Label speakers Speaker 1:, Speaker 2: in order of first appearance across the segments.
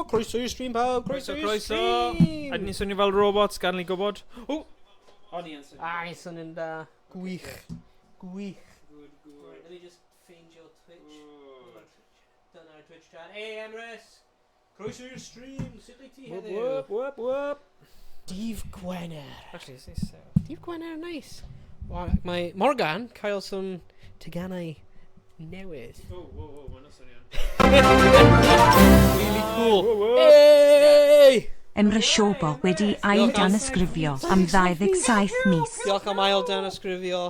Speaker 1: Croeso i'r stream, pawb! Croeso,
Speaker 2: Croeso,
Speaker 1: i'r
Speaker 2: croeso.
Speaker 1: stream!
Speaker 2: Ydyn ni'n swnio fel robots, gan ni gwybod? O! O'n i yn swnio.
Speaker 1: Ah, ni'n swnio'n da. Gwych. Gwych.
Speaker 2: Good, good.
Speaker 1: Right, let me just find your Twitch. Dyna'r Twitch chat. Hey, Emrys! Croeso i'r stream! Sut wyt ti
Speaker 2: Whoop,
Speaker 1: heddiw?
Speaker 2: whoop, whoop, whoop.
Speaker 1: Dydd Gwener.
Speaker 2: Actually, it's nice.
Speaker 1: Dydd Gwener, nice. Mae Morgan cael some teganau newydd.
Speaker 2: Oh, whoa, whoa, mae'n swnio'n.
Speaker 1: Really cool.
Speaker 2: Whoa, whoa.
Speaker 1: Hey!
Speaker 3: Emrys Siobo wedi ail danysgrifio am 27 mis.
Speaker 1: Diolch am ail danysgrifio.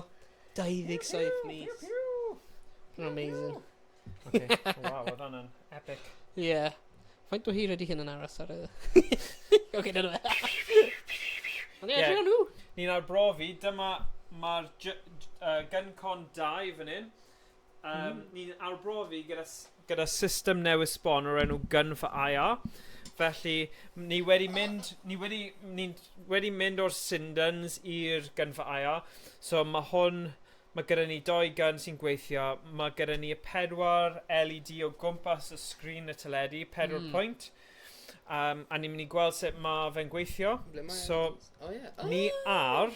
Speaker 1: 27 mis. Amazing.
Speaker 2: Okay. Wow, oedd hwnna'n epic.
Speaker 1: Yeah. Faint o hir ydy hyn yn aros ar y? Ok, dyna fe. Ond ie,
Speaker 2: Ie.
Speaker 1: yeah. Nhw.
Speaker 2: Ni'n arbrofi, dyma mae'r GunCon 2 fan hyn. Ni'n arbrofi gyda system newydd sbon o'r enw Gun for IR. Felly, ni wedi mynd o'r Sindons i'r Gun for IR. So mae hwn, mae gyda ni doi gun sy'n gweithio. Mae gyda ni y pedwar LED o gwmpas y sgrin y teledu, 4 pwynt. A ni'n mynd i gweld sut mae fe'n gweithio.
Speaker 4: Ble mae
Speaker 2: So,
Speaker 4: Oh, yeah.
Speaker 2: ni ar...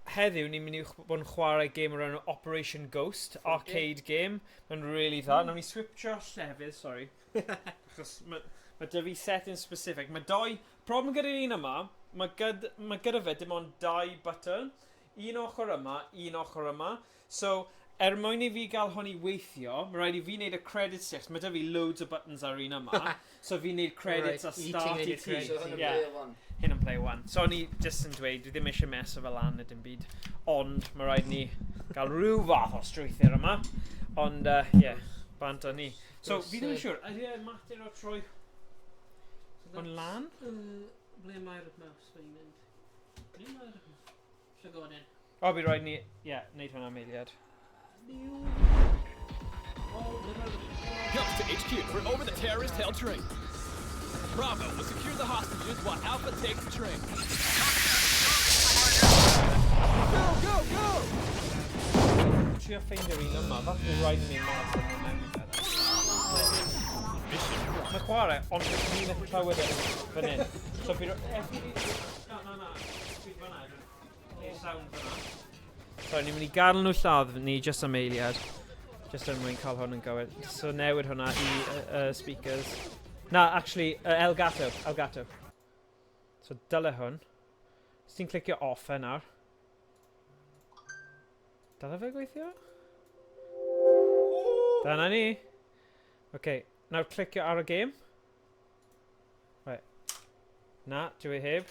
Speaker 2: Heddiw, ni'n mynd i bod yn chwarae game o'r enw Operation Ghost, arcade game. Mae'n really dda. Nawn ni switcho llefydd, sorry. Achos mae 'da fi setting specific. Mae doi... Problem gyda'r un yma, mae gyda fe dim ond dau button. Un ochr yma, un ochr yma. So, er mwyn i fi gael hwn i weithio, mae rhaid i fi wneud y credit six. Mae 'da fi loads o buttons ar un yma. So fi'n wneud credits a
Speaker 1: Right, i ti'n
Speaker 2: start
Speaker 1: neud
Speaker 2: i
Speaker 1: y
Speaker 2: ti.
Speaker 1: credits.
Speaker 4: So hwn yn
Speaker 2: Yeah.
Speaker 4: player one.
Speaker 2: Hyn yn play one. So o'n i just yn dweud, dwi ddim eisiau mess fe lan na dim byd. Ond mae rhaid ni gael rhyw fath o strwythur yma. Ond, yeah, bant â ni. So, fi ddim yn siŵr, ydy e mater o troi hwn lan?
Speaker 1: Ble mae'r mouse wedi mynd? Ble mae'r llygoden?
Speaker 2: O, fi rhaid ni, ie, yeah, neud hwnna am eiliad.
Speaker 1: Oh, ble mae'r
Speaker 5: Go to HQ for over the terrorist-held train. Bravo will secure the hostages while Alpha takes the train. Go, go, go!
Speaker 2: Trio ffeindio'r un yma, falle fi rhaid i ni mas yn mewn i fe. Mae chwarae, ond fi'n methu clywed e fan hyn. So fi... Na, na, na. Fi fan'na. Neu sound fan'na. So, ni'n mynd i gadael nhw lladd ni just am eiliad. Just er mwyn cael hwn yn gywir. So, newid hwnna i speakers. Na, actually, Elgato. Elgato. So, dyle hwn. Os ti'n clicio off e nawr. Dyle fe gweithio? Dyna ni. OK, nawr clicio ar y game. Right. Na, dwi e heb.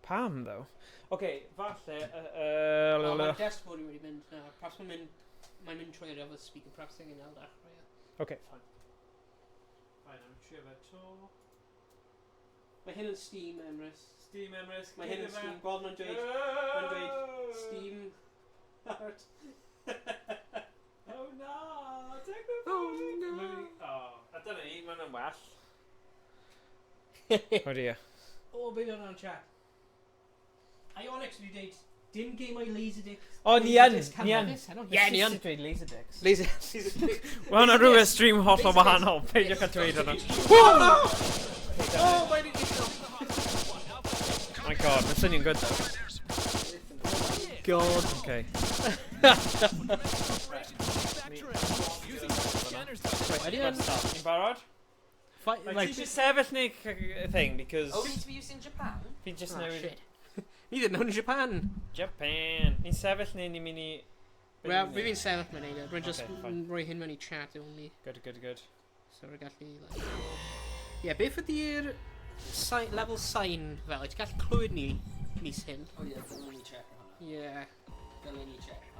Speaker 2: Pam, though? OK, falle
Speaker 1: Oh, mae'r dashboard wedi mynd nawr. Perhaps mae'n mynd trwy'r efo speaker, perhaps angen gael dechrau.
Speaker 2: OK, fine. Fine, I'm trio fe to.
Speaker 1: Mae hyn yn Steam, Emrys.
Speaker 2: Steam, Emrys.
Speaker 1: Mae hyn yn
Speaker 2: Clicio fe.
Speaker 1: Steam. Gweld mae'n dweud Steam.
Speaker 2: Oh no! Take the
Speaker 1: Oh no!
Speaker 2: Oh, a dyna ni, mae'n well. Oh dear.
Speaker 1: O, beth o'n chat? Ionix wedi dweud, dim gemau Laserdisc.
Speaker 2: O, ni yn,
Speaker 1: Laserdisc
Speaker 2: ni yn.
Speaker 1: canfydus heno. Ie, ni yn.
Speaker 2: Dweud Laserdisc.
Speaker 1: Laserdisc.
Speaker 2: Wel, hwnna rhywbeth stream hollol wahanol. Peidiwch â dweud hwnna.
Speaker 1: Oh, mae'n
Speaker 2: My God, mae'n swnio'n good though.
Speaker 1: God.
Speaker 2: Okay.
Speaker 5: Using scanners to
Speaker 1: Right, ydy yn
Speaker 2: Ni'n barod?
Speaker 1: Like,
Speaker 2: Ti eisiau sefyll neu thing, because
Speaker 4: Oh, we need to be used in Japan?
Speaker 2: fi'n just
Speaker 1: Oh,
Speaker 2: newid
Speaker 1: shit. Ni ddim mewn Japan.
Speaker 2: Japan. Ni'n sefyll neu ni'n mynd i Be
Speaker 1: Wel,
Speaker 2: ni'n
Speaker 1: fi
Speaker 2: neud?
Speaker 1: fi'n sefyll mewn eiliad. Rwy'n just
Speaker 2: Okay, fine.
Speaker 1: rhoi hyn mewn i chat only.
Speaker 2: Good, good, good.
Speaker 1: So rwy'n gallu, like. Ie, yeah, beth ydy'r level sign fel? Ti'n gallu clywed ni mis hyn?
Speaker 4: Oh yeah, dylen ni check hwnna.
Speaker 1: Ie. Yeah.
Speaker 4: Dylen ni check hwnna.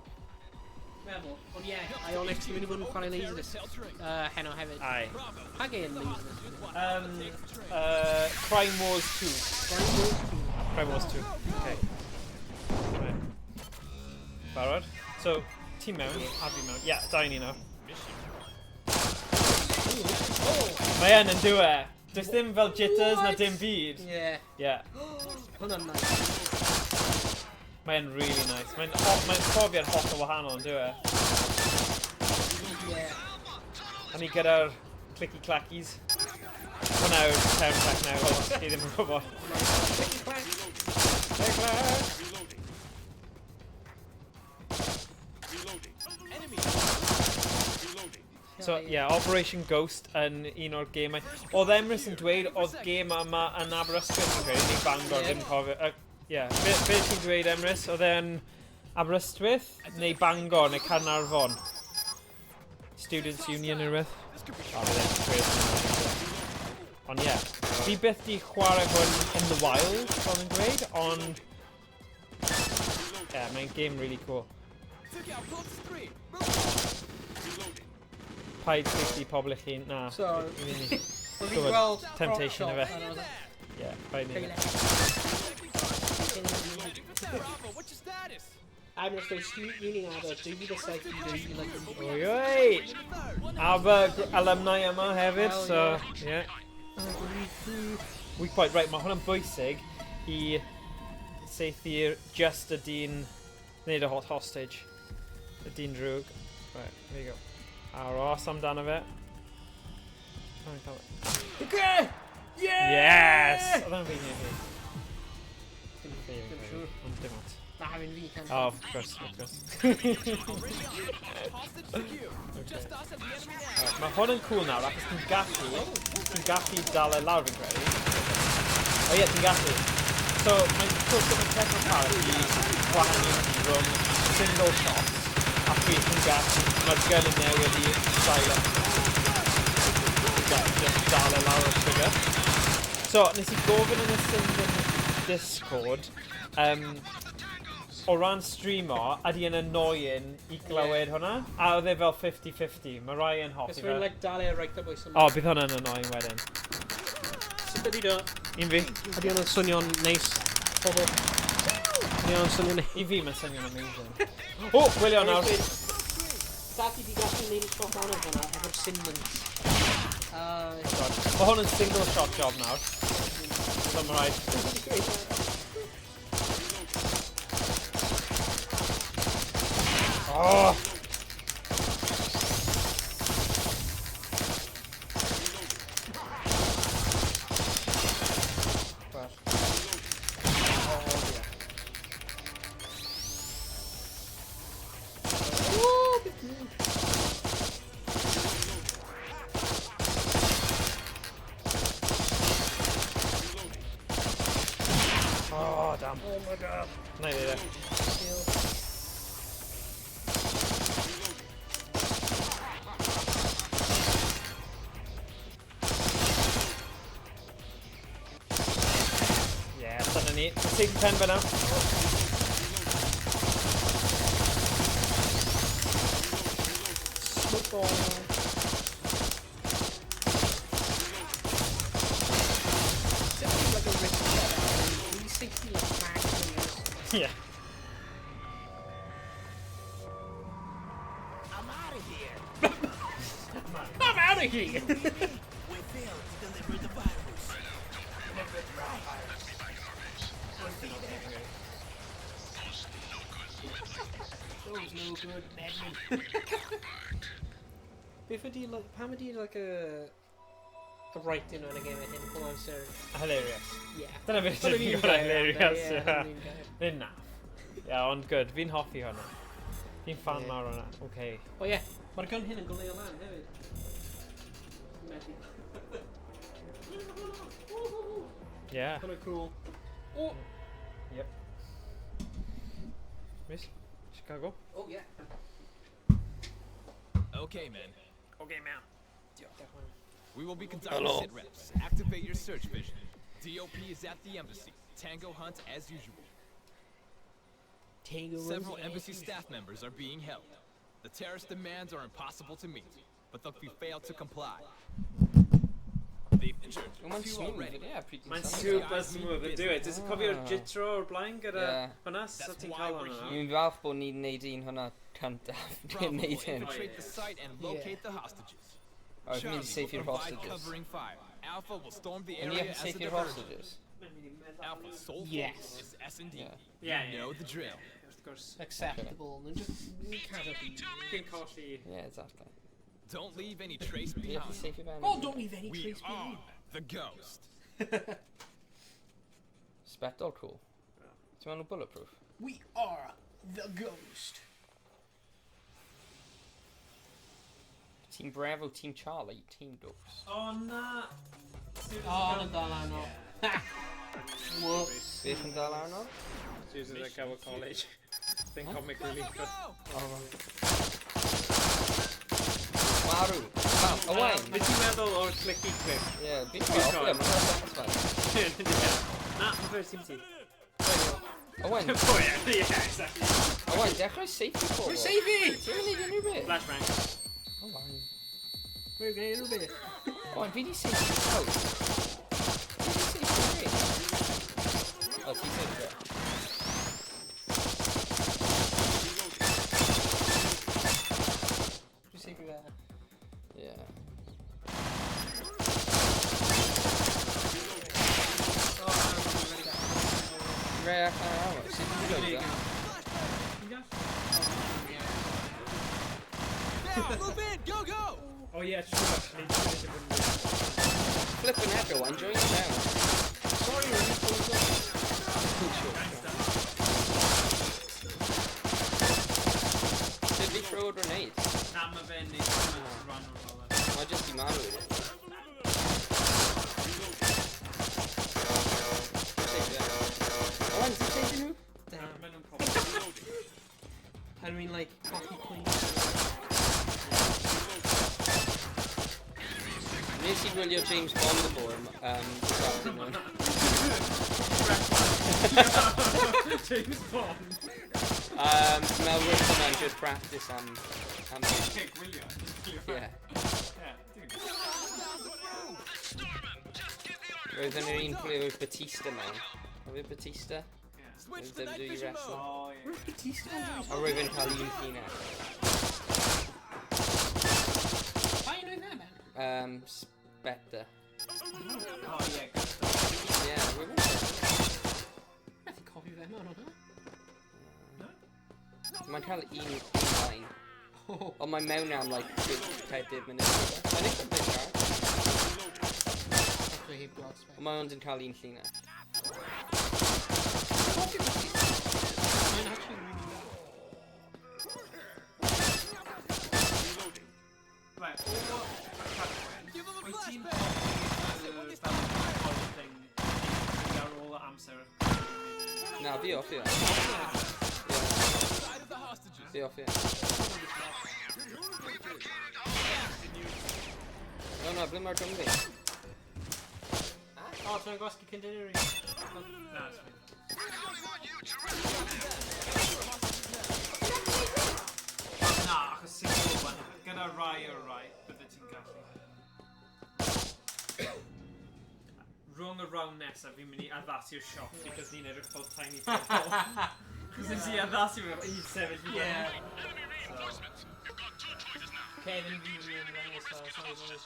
Speaker 1: Meddwl. Ond ie, Ionix, ti'n mynd i fod yn chwarae Laserdisc heno hefyd.
Speaker 2: Aye.
Speaker 1: Pa gêm Laserdisc?
Speaker 2: Crime Wars 2.
Speaker 1: Crime Wars 2.
Speaker 2: Crime Wars 2. Okay. Right. Barod? So, ti mewn, a fi mewn. Yeah, dau ni nawr. Mae yn yn dyw e. Does dim fel jitters na
Speaker 1: What?
Speaker 2: dim byd.
Speaker 1: Ie.
Speaker 2: Yeah.
Speaker 1: Hwnna'n nice.
Speaker 2: Mae'n really nice. Mae'n profiad hollol wahanol yn dyw e.
Speaker 1: Ie.
Speaker 2: A ni gyda'r clicky clackies. Hwna yw'r term technegol, os chi ddim yn gwybod.
Speaker 5: Enemy. Reloading.
Speaker 2: So, yeah, Operation Ghost yn un o'r gemau. Oedd Emrys yn dweud oedd gêm yma yn Aberystwyth, yn credu, neu Bangor, ddim cofio. Yeah. Be ti'n dweud, Emrys? Oedd e'n Aberystwyth, neu Bangor, neu Caernarfon? Students Union neu rhywbeth? O, bydd e'n dweud hwnna. Ond ie, fi byth di chwarae hwn in the wild, fel nhw'n dweud, ond... Yeah, mae'n game really cool.
Speaker 5: Took out closest three. Reloading.
Speaker 2: Paid saethu pobl i chi, na.
Speaker 1: So-
Speaker 2: Fi'n mynd i-
Speaker 1: Wel, fi'n
Speaker 2: Gwbod,
Speaker 1: gweld
Speaker 2: temptation
Speaker 1: prop
Speaker 2: ife.
Speaker 1: shop, and I was like,
Speaker 2: Yeah, paid ni.
Speaker 5: Bravo, what's your status?
Speaker 1: I'm just going student union Aber, 2007, 2011.
Speaker 2: Oi, oi! Aber alumni yma hefyd,
Speaker 1: Hell
Speaker 2: so, yeah. Weak point, right, mae hwnna'n bwysig i saethu'r just y dyn, wneud y hot hostage. Y dyn drwg. Right, there you go. Aros amdano fe. Oh, cael e.
Speaker 1: Okay! Yeah!
Speaker 2: Yes! Oedd hwnna'n fi neu fi?
Speaker 1: Dim
Speaker 2: Fi,
Speaker 1: dim
Speaker 2: fi.
Speaker 1: siŵr.
Speaker 2: Ond dim ots.
Speaker 1: Na, fi'n fi, can.
Speaker 2: Oh, of course, of course.
Speaker 5: Hostage secure. Just us and the enemy now.
Speaker 2: Right, mae hwn yn cool nawr, achos ti'n gallu dal e lawr fi'n credu. O ie, ti'n gallu. So, mae'n cool sut mae'n technicality gwahaniaethu rhwng single shots a pryd ti'n gallu, mae'r gun yn newid i silent. Ti'n gallu just dal e lawr o'r trigger. So, nes i gofyn yn y Syndon Discord, o ran streamo, ydy yn annoying i glywed hwnna? A oedd e fel 50-50, mae rai yn
Speaker 1: Os
Speaker 2: hoffi
Speaker 1: fi'n
Speaker 2: fe.
Speaker 1: like dal e right up oes.
Speaker 2: O, bydd hwnna'n annoying wedyn.
Speaker 1: Sut ydi do?
Speaker 2: Un fi.
Speaker 1: Ydy hwnna'n swnio'n neis, pobl? Ydy hwnna'n swnio'n neis?
Speaker 2: I fi, mae'n swnio'n amazing. O, gwylio nawr.
Speaker 1: Dati di gallu neud y shot anodd hwnna efo'r Simmons.
Speaker 2: God. Mae hwn yn single shot job nawr. So mae rhaid. Oh! Well. Oh, yeah.
Speaker 1: Oh, beth good.
Speaker 2: Oh, damn.
Speaker 1: Oh my God.
Speaker 2: Na i ddeud e.
Speaker 1: Still.
Speaker 2: Yeah, dyna ni. Saethu pen fe nawr.
Speaker 1: Smoke bomb. Definitely like a rich setup. We 60 like max.
Speaker 2: Yeah.
Speaker 6: I'm out of here.
Speaker 1: I'm out of here!
Speaker 6: We failed to deliver the virus. Never right. We'll be there.
Speaker 1: Those no good men. Beth ydi, like, pam ydi, like, a writing yn y game hyn, full amser?
Speaker 2: Hilarious.
Speaker 1: Yeah.
Speaker 2: Dyna beth
Speaker 1: Dyna
Speaker 2: sy'n
Speaker 1: fi'n
Speaker 2: gwneud
Speaker 1: gair,
Speaker 2: hilarious.
Speaker 1: ie,
Speaker 2: Yeah.
Speaker 1: dyna fi'n gair.
Speaker 2: Nid naff. Yeah, ond good. Fi'n hoffi hwnna. Fi'n fan
Speaker 1: Ie.
Speaker 2: mawr hwnna. Okay.
Speaker 1: O ie, mae'r gun hyn yn goleo lan hefyd. Methu.
Speaker 2: Yeah.
Speaker 1: Hwnnw cool. O!
Speaker 2: Yep. Miss? Chicago?
Speaker 4: Oh, yeah.
Speaker 5: Okay, men.
Speaker 2: Okay, man.
Speaker 5: We will be conducting sit reps. Activate your search vision. DOP is at the embassy. Tango hunt as usual.
Speaker 1: Tango
Speaker 5: Several
Speaker 1: runs
Speaker 5: embassy
Speaker 1: as
Speaker 5: staff members are being held. The terrorist demands are impossible to meet, but they'll be failed to comply. They've injured
Speaker 4: O, mae'n
Speaker 5: two
Speaker 4: smooth,
Speaker 5: already.
Speaker 4: yeah, pryd ti'n
Speaker 2: Mae'n
Speaker 4: symud.
Speaker 2: super smooth yn dweud. Dwi'n cofio'r jitro o'r blaen gyda
Speaker 4: Ie.
Speaker 2: hwnna, so
Speaker 5: That's
Speaker 2: ti'n
Speaker 5: why
Speaker 2: cael
Speaker 5: we're
Speaker 2: hwnna.
Speaker 4: Fi'n falch bod ni'n neud un hwnna cyntaf.
Speaker 5: Bravo
Speaker 4: Ni'n
Speaker 5: will
Speaker 4: neud hyn.
Speaker 5: infiltrate the site and locate the hostages.
Speaker 4: O, fi'n mynd i
Speaker 5: Charlie will
Speaker 4: saethu'r
Speaker 5: provide
Speaker 4: hostages.
Speaker 5: covering fire. Alpha will storm the
Speaker 4: Yn ni
Speaker 5: area
Speaker 4: have
Speaker 5: as a
Speaker 4: saethu'r
Speaker 5: diversion.
Speaker 4: hostages?
Speaker 5: Alpha's sole
Speaker 1: Yes.
Speaker 5: focus is S&D.
Speaker 4: Yeah.
Speaker 2: Yeah,
Speaker 5: You know the drill.
Speaker 2: Wrth gwrs.
Speaker 1: Acceptable. And just cadw fi.
Speaker 2: Fi'n colli.
Speaker 4: Yeah, exactly.
Speaker 5: Don't leave any trace
Speaker 4: Ni have
Speaker 5: behind.
Speaker 4: saethu fe.
Speaker 1: Oh, don't leave any
Speaker 5: We
Speaker 1: trace
Speaker 5: are
Speaker 1: behind.
Speaker 5: the Ghost.
Speaker 4: Spectol cool. Ti'n meddwl nhw bulletproof?
Speaker 1: We are the ghost.
Speaker 4: Team Bravo, Team Charlie, Team Ghost.
Speaker 2: O na!
Speaker 1: Oh, na dal arno. Whoops.
Speaker 4: Beth yn dal arno?
Speaker 2: Susan at Cabo College. Thing comic relief.
Speaker 5: Go!
Speaker 4: Marw. Bam, Owain.
Speaker 2: Beth ti'n meddwl o'r clicky click?
Speaker 4: Ie, fi'n hoffi e, mae'n satisfying.
Speaker 2: Na, mae first team ti.
Speaker 4: Owain,
Speaker 2: Oh yeah, yeah, exactly.
Speaker 4: Owain, dechrau safety pobl.
Speaker 1: Rwy'n safety!
Speaker 4: Ti'n mynd i unrhyw beth?
Speaker 2: Flashbang.
Speaker 4: Owain.
Speaker 1: Rwy'n gwneud unrhyw beth.
Speaker 4: Owain, fi di safety pawb. Fi di safety fi. O, ti safety.
Speaker 1: Dwi'n safety there.
Speaker 4: Ie.
Speaker 1: Oh, I'm ready back.
Speaker 4: Ray allan ar awr. Sut ti'n dod e?
Speaker 5: Now, move in! Go, go!
Speaker 2: Oh yeah, true actually.
Speaker 4: Flippin' heck, Owain, join us now.
Speaker 1: Sorry, Rwy'n
Speaker 4: Sure. Did we throw a grenade?
Speaker 2: Na, mae fe'n neud cymaint rhan o'r fel e.
Speaker 4: Mae jyst i marw i. Owain, ti'n safety nhw?
Speaker 2: Maen nhw'n problem.
Speaker 1: I mean, like, coffee clean.
Speaker 4: Nes i gwylio James Bond y bore this afternoon.
Speaker 2: James Bond.
Speaker 4: Mel roedd hwnna'n good practice am... am
Speaker 2: Okay, gwylio. Just gwylio.
Speaker 4: yeah.
Speaker 2: Yeah, dwi'n gwybod.
Speaker 4: Roedd yn yr un ple oedd Batista mewn. Oedd Batista?
Speaker 5: Switch
Speaker 4: Oedd
Speaker 5: to night
Speaker 4: WWE
Speaker 5: vision
Speaker 4: wrestler.
Speaker 5: mode.
Speaker 2: Oh, yeah.
Speaker 1: Batista.
Speaker 4: A roedd yn cael un llinell.
Speaker 1: Why are you doing that, man?
Speaker 4: Spectre.
Speaker 2: Oh, yeah, good stuff.
Speaker 4: Yeah, roedd yn...
Speaker 1: Methu cofio fe mewn hwnna.
Speaker 4: Mae'n cael un line.
Speaker 1: Oh,
Speaker 4: Ond mae mewn am, like, good 40 munud. Mae'n eitha big character.
Speaker 1: Actually, heb gweld spec.
Speaker 4: Ond mae ond yn cael un llinell.
Speaker 1: Cofio Batista. Mae'n actually really good.
Speaker 2: Right, o rhaglen,
Speaker 5: Give him a
Speaker 2: wyt ti'n
Speaker 5: flashbang!
Speaker 2: hoffi y fel horror thing i ar ôl y amser?
Speaker 4: Na, fi off i. Yeah,
Speaker 5: Side of the hostages.
Speaker 4: fi off i. No, no, ble mae'r drum fi?
Speaker 1: Oh, ti'n gwasgu continue.
Speaker 2: Na, it's fine. Na, achos single one. Gyda rai o rai, bydde ti'n gallu. Rhwng y round nesaf, fi'n mynd i addasu'r shop because ni'n edrych fel tiny people. Cos nes i addasu fe i sefyll i fyny.
Speaker 1: Yeah.
Speaker 2: So,
Speaker 1: Okay, then fi'n mynd i sorry, boys.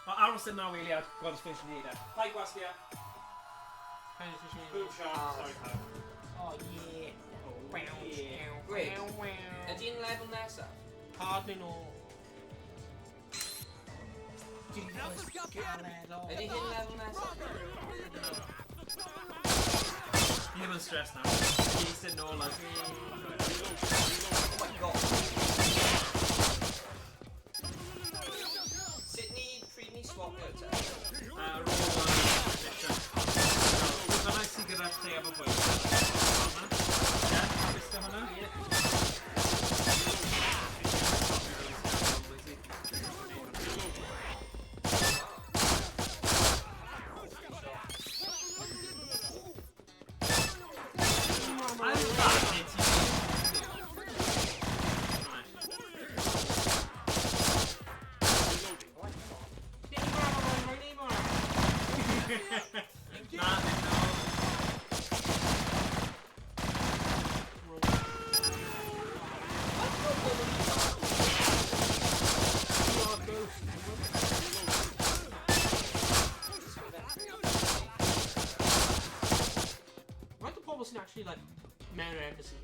Speaker 2: Ma aros yn naw eiliad, gweld os fi'n neud e. Paid gwasgu e.
Speaker 1: Kind of just
Speaker 2: Boom shot, sorry pawb.
Speaker 1: Oh, yeah.
Speaker 2: Oh, yeah.
Speaker 4: Wait. Ydy'n level nesaf?
Speaker 1: Hardly no.
Speaker 6: Alpha's got the enemy.
Speaker 4: Ydy hyn level nesaf?
Speaker 2: Ni ddim yn stress nawr. Fi eistedd nôl a...
Speaker 4: Oh my god. Sut ni, pryd ni swapio te?
Speaker 2: Ar ôl y mission. Beth bynnag sydd gyda'r lleiaf o bwynt. Hwnna. Ie, hapus da hwnna?
Speaker 1: Ie.
Speaker 2: I'm glad neu ti- Na, ddim nôl.
Speaker 1: Right, the pobl sy'n actually like mewn yr embassy.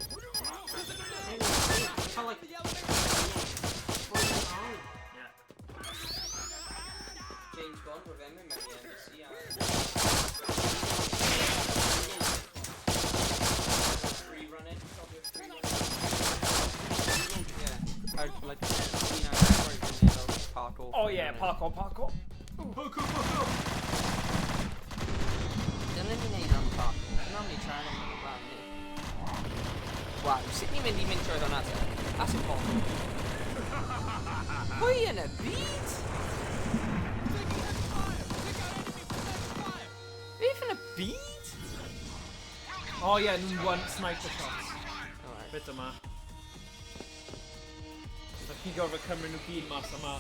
Speaker 1: Cael like...
Speaker 2: Ie.
Speaker 4: gorffen.
Speaker 2: Oh yeah, parkour, parkour. Parkour, parkour.
Speaker 4: Dyna ni'n neud am parkour. Dyna ni'n try am y brand ni. Waw, sut ni'n mynd i mynd trwy hwnna te? That's impossible. Pwy yn y byd? Beth yn y byd?
Speaker 2: Oh yeah, nhw'n one sniper shots.
Speaker 4: Alright.
Speaker 2: Bit yma. So chi gorfod cymryd nhw gyd mas yma.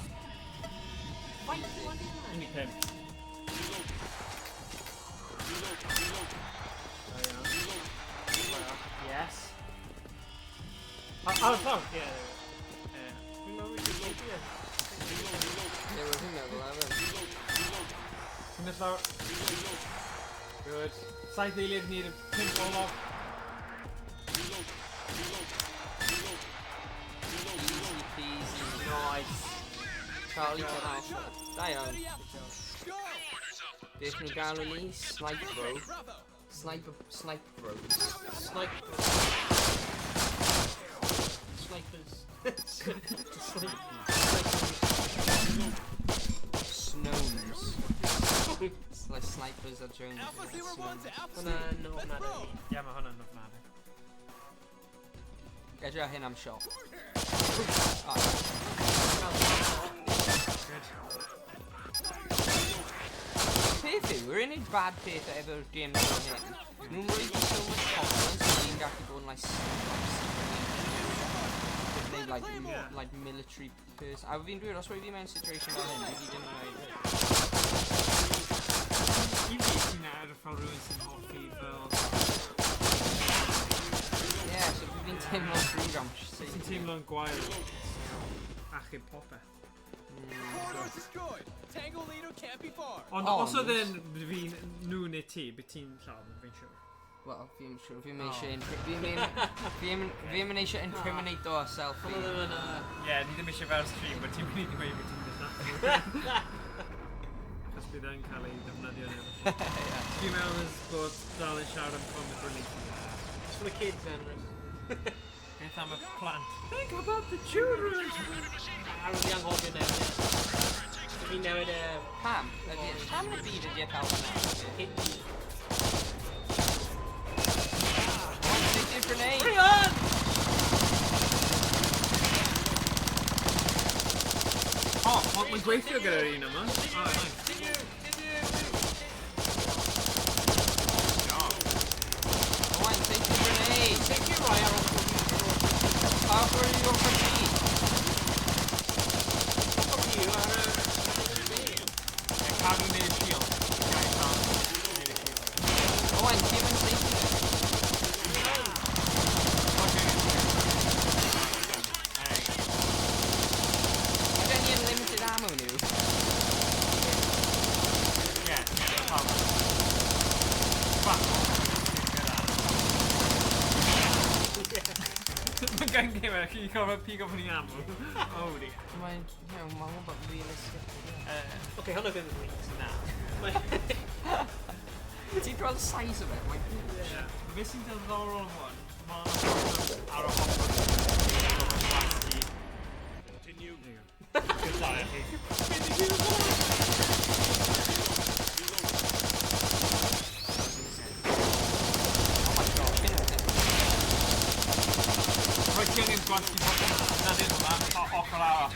Speaker 2: Unig pump. Da iawn. Yes. Ar y llawr? Ie. Ie.
Speaker 1: Fi'n meddwl wedi gwneud e.
Speaker 4: Ie, wel, fi'n meddwl hefyd.
Speaker 2: Ti'n mynd lawr. Good. 7 eiliad ni'r pump olaf.
Speaker 4: Easy peasy.
Speaker 2: Nice.
Speaker 4: Charlie to Alpha. Da iawn. Beth nhw'n galw ni? Snipe bro. Sniper, snipe bros.
Speaker 1: Snipe. Snipers. Snipe.
Speaker 4: Snows. It's like snipers a Jones.
Speaker 5: Alpha 01 to Alpha
Speaker 1: Hwnna
Speaker 5: 0.
Speaker 1: yn
Speaker 5: Let's
Speaker 1: ofnadwy.
Speaker 5: roll.
Speaker 2: Ie, mae hwnna'n ofnadwy.
Speaker 4: Edrych ar hyn am shot. Oh,
Speaker 2: Good.
Speaker 4: Peth yw, yr unig bad peth efo'r games fel hyn, nhw'n rhoi fi so much confidence bod fi'n gallu bod yn like, secretly neu like, like military person. A fi'n dweud, os roi fi mewn situation fel hyn, fi ddim yn rhaid.
Speaker 2: I fi, ti'n edrych fel rhywun sy'n hoffi fel...
Speaker 4: Yeah, so fi'n teimlo'n drwg am
Speaker 2: Ti'n teimlo'n gwael. Achub popeth.
Speaker 5: Corridor destroyed. Tango leader can't be far.
Speaker 2: Ond
Speaker 4: Ond-
Speaker 2: os oedd e'n fi'n nhw neu ti, bydd ti'n lladd, fi'n siŵr.
Speaker 4: Wel, fi'n siŵr, fi'n eisiau... Fi'n mynd eisiau incriminate o self fi.
Speaker 1: Hwnna ddim yn...
Speaker 2: Ie, yeah, ni ddim eisiau fel stream, but ti'n mynd i ddweud bod ti'n mynd lladd. Achos bydd e'n cael ei ddefnyddio neu. Dwi'n meddwl ys bod dal yn siarad am comic relief.
Speaker 1: It's for the kids, Emrys.
Speaker 2: Beth am y plant? Think about the children!
Speaker 1: Ar ôl i anghofio newid e. Fi'n newid e...
Speaker 4: Pam? Pam y byd ydy e pawb yna?
Speaker 1: Hit me.
Speaker 4: Oh, take your grenade!
Speaker 1: Brian!
Speaker 2: O, oh, mae'n gweithio gyda'r un yma. Oh, nice.
Speaker 4: Oh, I'm taking grenade!
Speaker 1: Take your rai ar ôl
Speaker 4: How far are you going for me?
Speaker 1: you ar y...
Speaker 2: Ie, cadw neu shield. Gai cael neud y shield.
Speaker 4: Oh, I'm human safety net.
Speaker 2: Okay. Hey.
Speaker 4: Have any unlimited ammo new?
Speaker 2: Ie, ie, pawb. Bach. Mae gan gamer, chi'n cofio pigo fyny ammo. Oh dear.
Speaker 4: Mae'n, you know, mae'n gwybod realistic.
Speaker 1: Oce, hwnna ddim yn leaks.
Speaker 2: Na.
Speaker 4: Ti'n gweld size of it? Mae'n huge.
Speaker 2: Ie. Be sy'n diddorol am hwn, mae yna ar y ochr gwasgu. Continue. There you go. Good da i chi.
Speaker 4: Oh my gosh, hyn oedd it.
Speaker 2: Rhaid ti angen gwasgu botwm na ddim yma, ochr arall.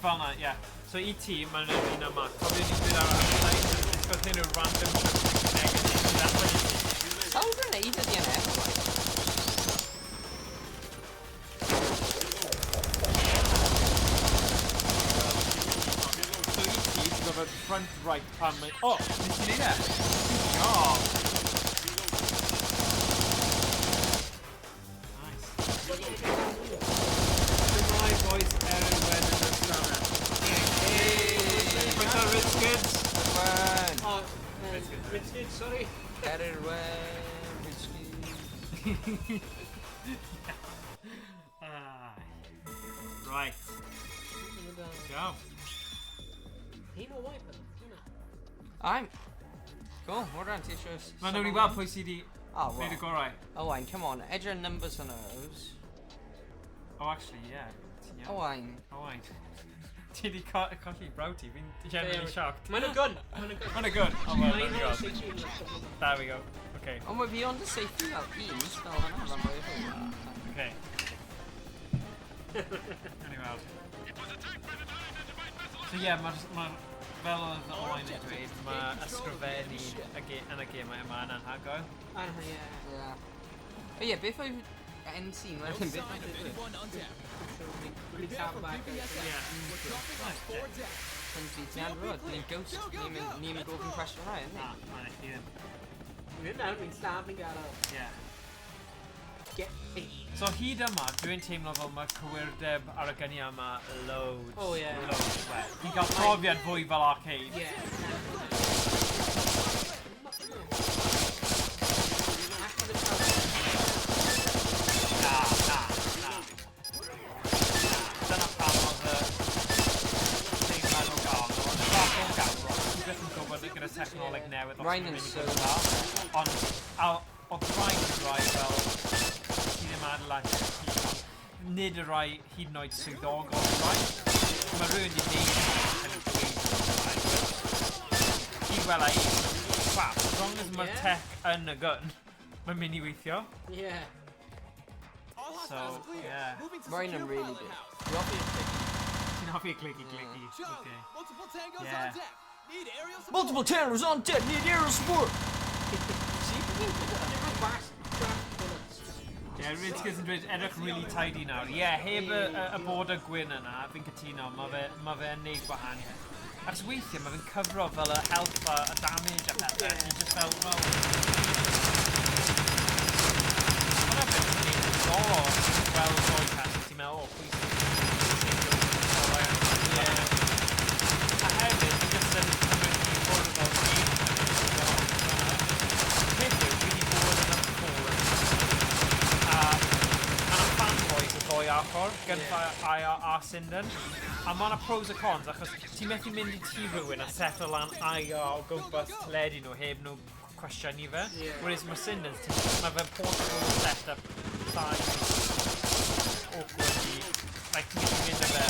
Speaker 2: Fel na, ie. So i ti, mae'n yr un yma. Cofio ni'n dweud ar yr outside, it's got hyn o random chunks negative sydd allan i ti.
Speaker 4: Sawl grenade ydy yna, like?
Speaker 2: So i ti, ti'n gorfod front right pan mae... O, nes i neud e? Good job. Nice. Goodbye, boys. Erin Wen yn y stafell. Croeso, Rich Kids.
Speaker 4: Wen!
Speaker 1: Oh, Richard, sorry.
Speaker 4: Erin Wen, Richie.
Speaker 2: Ah. Right. Go.
Speaker 1: Un o wiper. Hwnna.
Speaker 4: I'm... Cool, well done, ti eisiau...
Speaker 2: Mae'n nhw'n i weld pwy sydd wedi
Speaker 4: Oh,
Speaker 2: gwneud y
Speaker 4: well.
Speaker 2: gorau.
Speaker 4: Owain, come on, edrych ar numbers on those.
Speaker 2: Oh, actually, yeah. Ti'n iawn.
Speaker 4: Owain.
Speaker 2: Owain. Ti di colli brawd ti, fi'n genuinely shocked.
Speaker 1: Mae'n y gun! Mae'n y gun.
Speaker 2: Mae'n y gun! Oh, well, there
Speaker 1: Mae'n
Speaker 2: we go.
Speaker 1: y
Speaker 2: There we go. Okay,
Speaker 4: Ond mae fi ond y safety fel un fel hwnna, fel mwy o hwn.
Speaker 2: okay. Gawn ni weld. So ie, yeah, mae'r... Ma, fel oedd Owain yn dweud, mae ysgrifennu yn y gemau yma yn anhygoel.
Speaker 1: Ie.
Speaker 4: Ie. O ie, beth oedd end scene
Speaker 5: No
Speaker 4: wedyn? Beth
Speaker 5: sign
Speaker 4: oedd
Speaker 5: of
Speaker 4: digwydd?
Speaker 5: anyone untapped.
Speaker 1: Really
Speaker 5: Prepare
Speaker 1: llawn
Speaker 5: for
Speaker 1: back.
Speaker 5: PPSF.
Speaker 2: Yeah.
Speaker 5: We're dropping on 4 deck.
Speaker 4: Ti'n ti anrod, ni'n ghost, ni'n mynd gofyn cwestiynau,
Speaker 2: Na,
Speaker 4: ynddi?
Speaker 2: na, ni ddim.
Speaker 1: Fi'n nawr, fi'n lladd ni'n gadael.
Speaker 2: Yeah.
Speaker 1: Get paid.
Speaker 2: So hyd yma, dwi'n teimlo fel mae cywirdeb ar y gyniau yma loads.
Speaker 1: Oh, yeah.
Speaker 2: Loads well. Fi'n cael profiad fwy fel arcade.
Speaker 1: Yeah.
Speaker 2: Na, na, na. Na, dyna pam oedd y teimlad o gael nhw. Ond y fath o gael nhw, ti byth yn gwybod gyda technoleg newydd os
Speaker 4: Rhain
Speaker 2: ma'n
Speaker 4: yn
Speaker 2: mynd i
Speaker 4: so
Speaker 2: fod yn dda. Ond, a oedd rhain yn rhai fel, ti ddim adeiladu ti, ond nid y rhai hyd yn oed swyddogol rhai. Mae rhywun wedi gwneud yn y dweud rhai, but ti wela i, wow, as long as mae'r tech yn y gun, mae'n mynd i weithio.
Speaker 1: Yeah.
Speaker 5: All
Speaker 2: So,
Speaker 5: hostiles clear.
Speaker 2: yeah.
Speaker 5: Moving to
Speaker 4: Rhain yn
Speaker 5: secure
Speaker 4: really
Speaker 5: pilot
Speaker 4: good.
Speaker 5: house.
Speaker 4: Dwi'n hoffi'r clicky.
Speaker 2: Ti'n hoffi clicky clicky?
Speaker 5: Charlie,
Speaker 2: Okay.
Speaker 5: multiple tangos
Speaker 2: Yeah.
Speaker 5: on deck. Need aerial support.
Speaker 4: Multiple tangos on deck, need aerial support! See, fi'n gyda.
Speaker 1: Brass bullets.
Speaker 2: Yeah, Ridges yn dweud edrych really tidy nawr. Ie, yeah, heb y border gwyn yna, fi'n cytuno, mae fe, ma fe yn neud gwahaniaeth. Achos weithiau mae fe'n cyfro fel y health a y damage a pethau, yeah. Ti'n just fel, well... Hwna beth yn neud yn diddorol gweld broadcast, ti'n meddwl, o, pwy sy'n. Yeah. A hefyd, fi jyst yn cymryd i ffwrdd fel game. Peth yw, fi wedi bod yn y forum a mae yna fanboys y ddoi ochr, Gunfire IR a Sinden. A mae yna pros a cons, achos ti'n methu mynd i tŷ rhywun a settle lan IR o gwmpas teledu nhw heb nhw cwestiynu fe.
Speaker 1: Yeah.
Speaker 2: Whereas mae Sinden, mae fe'n portable setup llai awkward i... Like, ti'n gallu mynd â fe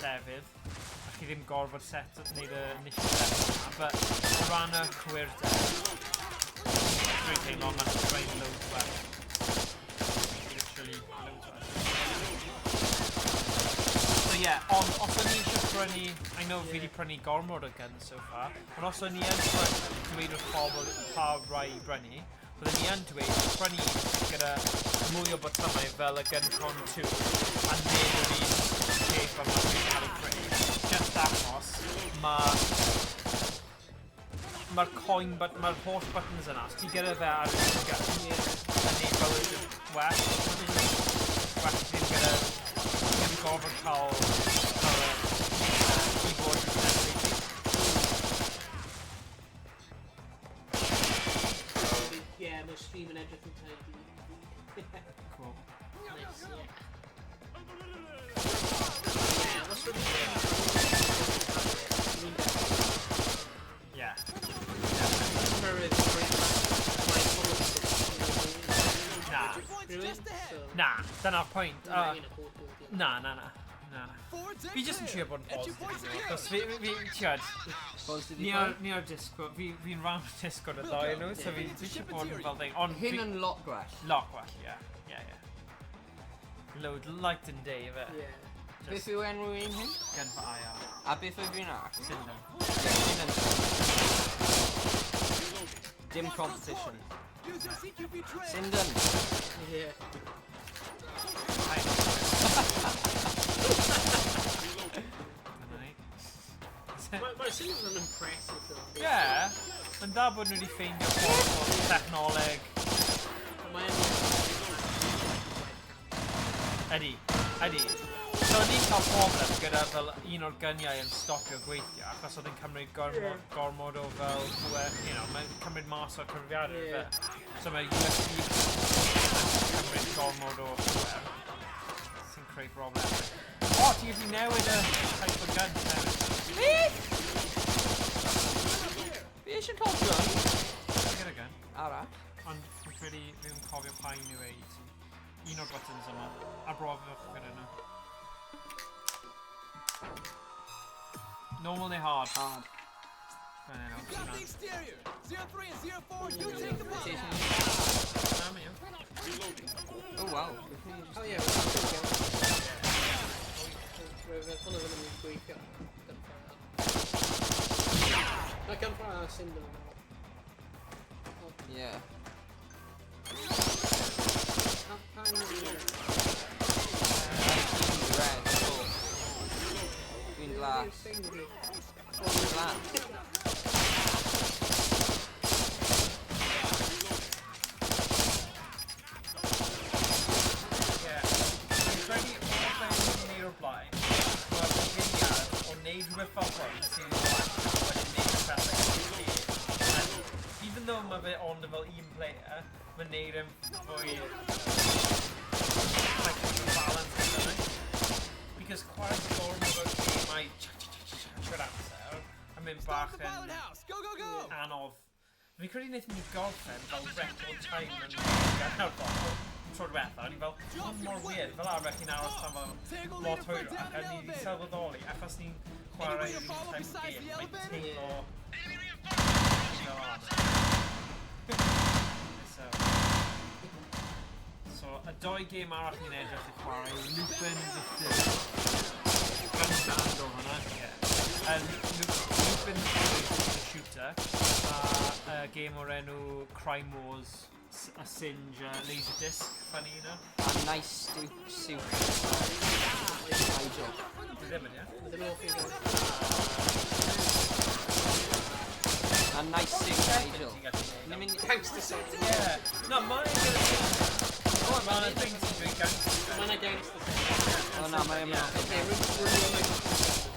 Speaker 2: llefydd, a chi ddim gorfod set wneud y initial setup yna, but o ran y cywirdeb, dwi'n teimlo mae'n rhaid loads well. Literally loads well. So yeah, ond os o'n i eisiau prynu, I know fi wedi prynu gormod o guns so far, ond os o'n i yn dweud wrth pobl pa rai i brynu, byddwn i yn dweud prynu gyda mwy o botymau fel y GunCon 2 a nid yr un peth yma sy'n cael ei creu. Just achos mae'r coin, but mae'r holl buttons yna, os ti gyda fe ar y gun, yn neud bywyd yn well. Well ddim gyda, ddim gorfod cael y keyboard yn safety.
Speaker 1: Yeah, mae'r stream yn edrych yn tidy.
Speaker 2: Cool.
Speaker 1: Nice, yeah. Yeah, os rydyn ni'n
Speaker 2: Yeah.
Speaker 1: Cyrraedd great
Speaker 2: Na.
Speaker 5: Points just ahead.
Speaker 2: Na, dyna'r pwynt.
Speaker 1: Na.
Speaker 2: Na, na, na. Na.
Speaker 5: Four deck
Speaker 2: Fi jyst yn
Speaker 5: clear.
Speaker 2: trio bod yn
Speaker 5: Entry
Speaker 2: positive.
Speaker 5: point secure.
Speaker 2: Achos fi, ti'n
Speaker 4: Positive
Speaker 2: ni ar Discord, fi'n rhan o Discord y ddau nhw, so fi eisiau bod yn fel thing. Ond
Speaker 4: Hyn
Speaker 2: fi,
Speaker 4: yn lot gwell.
Speaker 2: lot gwell, ie. Ie, ie. Load light and day, ife.
Speaker 1: Yeah.
Speaker 4: Beth yw enw un hyn?
Speaker 2: Gen fy IR.
Speaker 4: A beth yw un arall?
Speaker 2: Sinden.
Speaker 4: Ie, hyn yn... Dim competition.
Speaker 5: Use your CQB train.
Speaker 4: Sinden.
Speaker 1: Yeah.
Speaker 2: Hi. Dyna ni.
Speaker 1: Mae'r syniad yn impressive though.
Speaker 2: Ie, yn dda bod nhw wedi ffeindio ffordd o technoleg.
Speaker 1: Mae'n
Speaker 2: Ydy, ydy. So o'n i'n cael problem gyda fel un o'r gyniau yn stopio gweithio achos oedd yn cymryd gormod o fel pŵer, mae'n cymryd mas o'r cyfrifiadur, ife? So mae USB yn cymryd gormod o pŵer sy'n creu problem. O, ti'n gallu newid y type o gun hefyd.
Speaker 4: Beth? Fi eisiau cael gun.
Speaker 2: Ti'n gyda gun,
Speaker 4: Arall.
Speaker 2: ond fi'n credu fi'n cofio pa un yw e i ti. Un o'r buttons yma, a brofwch gyda nhw. Normal neu hard?
Speaker 4: Hard.
Speaker 5: Got the exterior. 03 and 04, you take the pilot house.
Speaker 2: Na, mi.
Speaker 4: Oh, wow.
Speaker 1: Oh ie, Roedd hwnna ddim yn gweithio. Gunfire. Na gunfire a Cinder yn meddwl.
Speaker 4: Yeah.
Speaker 1: Pa un o'r un?
Speaker 4: Red, cool. Dwi'n glas.
Speaker 1: Thing ydi.
Speaker 4: Dwi'n glas.
Speaker 2: Ie. Fi'n credu o'r peth ni'n neud o'r blaen, mae'r syniad o neud rhywbeth fel hwn sy'n wedyn neud y pethau gyda'i gilydd. And even though mae fe ond fel un player, mae'n neud e'n fwy like balance gyda. Because chwarae gormod o gemau trwy'r amser, yn mynd
Speaker 5: Stop
Speaker 2: bach
Speaker 5: the
Speaker 2: yn
Speaker 5: pilot house. Go, go, go.
Speaker 2: anodd. Fi'n credu wnaethon ni gorffen fel record time yn Gaernarfon tro diwetha, o'n i fel, hwn mor weird, fel arfer chi'n aros am fel
Speaker 5: Tango
Speaker 2: lot
Speaker 5: leader, break
Speaker 2: hwyrach,
Speaker 5: down
Speaker 2: a
Speaker 5: an
Speaker 2: ni wedi
Speaker 5: elevator.
Speaker 2: sylweddoli, achos ni'n chwarae
Speaker 5: Anywhere to
Speaker 2: yr un
Speaker 5: follow
Speaker 2: type of
Speaker 5: besides
Speaker 2: game,
Speaker 5: the
Speaker 2: mae'n
Speaker 5: elevator?
Speaker 2: teimlo fel anodd. So, y doi gêm arall ni'n edrych i chwarae yw Lupin the Third. Gun o hwnna, ie. Lupin the Third is a shooter, a game o'r enw Crime Wars, a Singe Laserdisc, funny enough.
Speaker 4: A nice suit. Nigel.
Speaker 2: Dwi ddim yn, ie?
Speaker 1: Ddim yn hoffi fe.
Speaker 4: A nice suit, Nigel.
Speaker 2: Ti'n gallu neud.
Speaker 4: Ni'n mynd.
Speaker 1: Gangster set.
Speaker 2: Ie. No, mae'n gyda ti. Mae'n thing sy'n dweud gangster set.
Speaker 1: Mae'n gangster set.
Speaker 4: O na, mae e'n hoffi.
Speaker 1: Okay, rwy'n rwy'n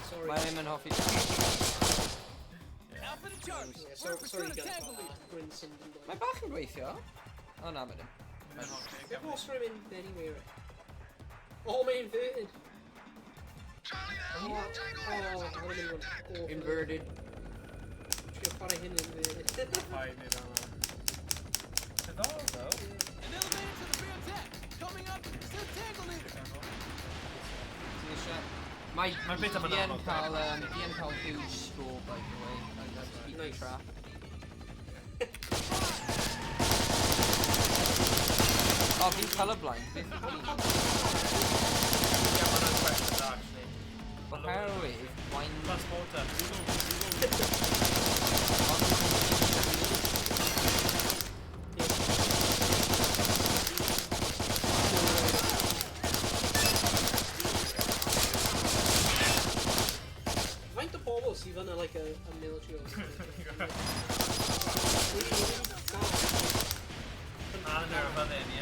Speaker 1: Sorry.
Speaker 4: Mae e'n hoffi.
Speaker 5: Alpha to Charlie.
Speaker 1: Yeah,
Speaker 5: We're
Speaker 1: sorry,
Speaker 5: in
Speaker 1: sorry,
Speaker 5: pursuit of Tango
Speaker 1: Gunfire.
Speaker 5: Leader.
Speaker 1: Rwy'n Cinder.
Speaker 4: Mae bach yn gweithio. O na, mae ddim.
Speaker 1: Beth os rwy'n mynd anywhere? Oh, mae'n inverted. Oh, oh, hwnna'n mynd i fod yn awful.
Speaker 4: Inverted.
Speaker 1: Trio chwarae hyn inverted.
Speaker 2: Paid neu fel yna. Diddorol, though.
Speaker 5: An elevator to the rear deck. Coming up, send Tango Leader.
Speaker 4: Ti'n eisiau? Mae
Speaker 2: Mae'r bit yma'n
Speaker 4: fi yn
Speaker 2: anodd.
Speaker 4: cael, fi yn cael huge score, by the way. I have to keep
Speaker 1: Nice.
Speaker 4: track. Oh, fi'n colourblind. Beth yw'n
Speaker 2: Yeah, mae'n question da, actually.
Speaker 4: Oherwydd, mae'n
Speaker 2: Transporter.
Speaker 1: Faint o bobl sydd yna, like, a military organisation? Really, really da.
Speaker 2: A yn yr fan hyn, ie.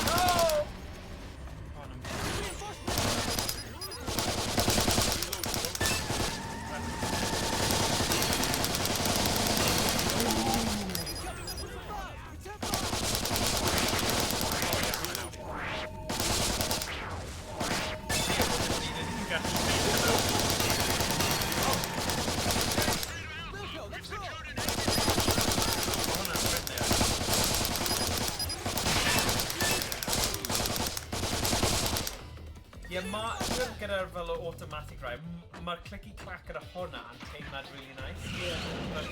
Speaker 2: No! Oh, no.
Speaker 5: Wilco, let's roll.
Speaker 2: Hwnna'n ffrindiau. Ie, ma, dwi'n gyda'r fel o automatic drive, mae'r clicky clack gyda hwnna yn teimlad really nice.
Speaker 1: Yeah.
Speaker 2: But,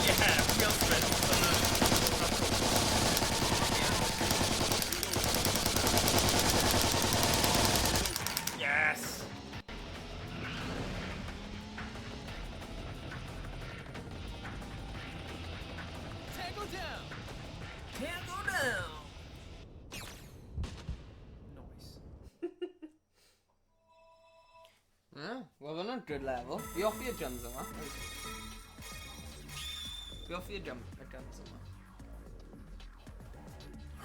Speaker 2: yeah, wheel spin. That's cool. Yes!
Speaker 5: Tango down.
Speaker 2: Tango down! Nice.
Speaker 4: Yeah, wel, hwnna'n good level. Fi hoffi y guns yma. Fi hoffi y guns yma.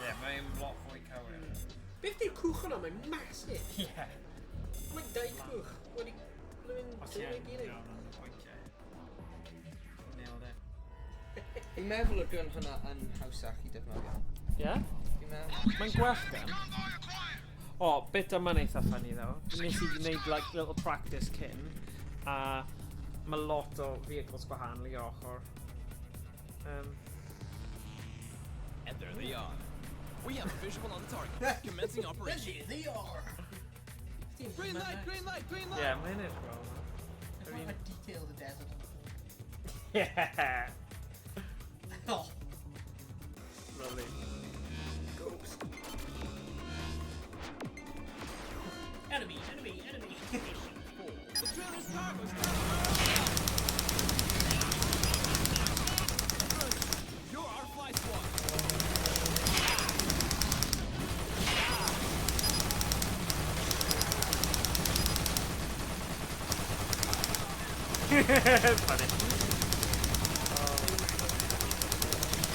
Speaker 2: Yeah, mae'n lot fwy cywir.
Speaker 1: Beth di'r cwch yna? Mae'n massive.
Speaker 2: Yeah.
Speaker 1: Mae'n dau cwch. Wedi blwyddyn
Speaker 2: Os ti
Speaker 1: dwy
Speaker 2: yn
Speaker 1: gilydd.
Speaker 2: iawn, pwyntiau. Nailed it.
Speaker 4: Fi'n meddwl y gun hwnna yn hawsach i defnyddio.
Speaker 2: Yeah?
Speaker 4: Fi'n
Speaker 2: Mae'n gwell gan. O, bit yma'n eitha funny though. Nes i wneud like little practice cyn, a mae lot o vehicles gwahanol i ochr.
Speaker 5: And there they are. We have a visual on the target. Commencing operation.
Speaker 6: There they are.
Speaker 5: Green light, green light, green light.
Speaker 2: Yeah, mae'n edrych fel.
Speaker 1: It's not like detail the desert.
Speaker 2: Yeah.
Speaker 1: Oh.
Speaker 2: Lovely. Ghost.
Speaker 1: Enemy, enemy, enemy.
Speaker 5: The trailer's cargo is coming. You're our fly squad.
Speaker 2: Funny. Oh.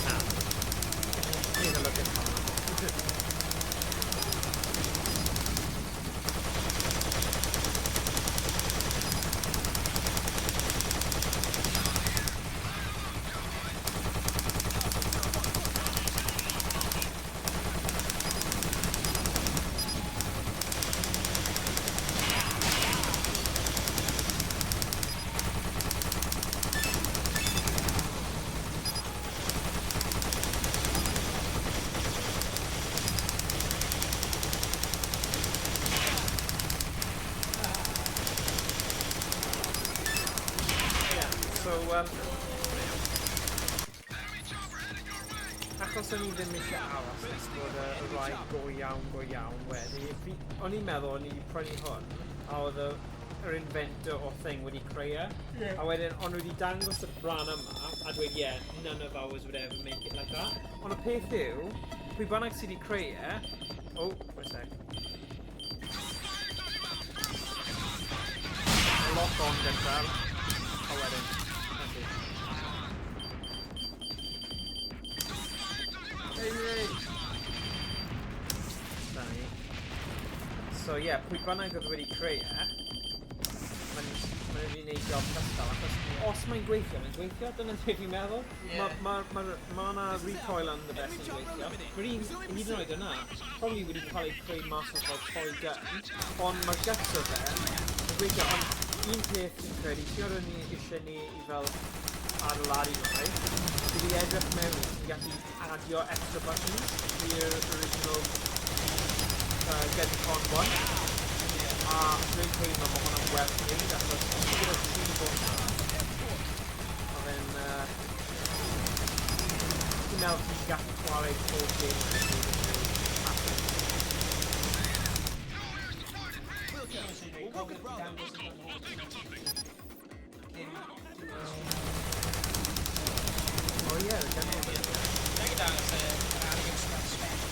Speaker 2: Na. Need a look at hwnna. Yeah, so, achos o'n i ddim eisiau aros nes bod y rai go iawn wedi, o'n i'n meddwl o'n i wedi prynu hwn, a oedd yr inventor o thing wedi creu e.
Speaker 1: Yeah.
Speaker 2: A wedyn, o'n nhw wedi dangos y brand yma, a dweud, yeah, none of ours would ever make it like that. Ond y peth yw, pwy bynnag sydd wedi creu e. Oh, wait a sec. A lot on gyntaf, a wedyn, thank you.
Speaker 4: Hey, hey.
Speaker 2: Da ni. So ie, yeah, pwy bynnag oedd wedi creu e, mae'n ma wedi gwneud job cystal, achos os mae'n gweithio, dyna beth fi'n meddwl.
Speaker 1: Ie.
Speaker 2: Mae ma, ma, ma na recoil yn the best yn gweithio. Mae'r un, hyd yn oed yna, probably wedi cael ei creu mas o fel toy gun, ond mae'r guts o fe yn gweithio, ond un peth fi'n credu, ti'n gwybod o'n i eisiau ni i fel adeiladu nhw, right? Fi wedi edrych mewn i, ti'n gallu adio extra buttons i'r original GunCon 1. A dwi'n teimlo mae hwnna'n werth wneud, achos os ti'n gyda tri bwtyn, mae fe'n... Dwi'n meddwl ti'n gallu chwarae pob game yn y byd yn hapus.
Speaker 5: We'll work with Bravo.
Speaker 2: Oh ie, yeah, gan i.
Speaker 1: Nag dangos e, AliExpress special.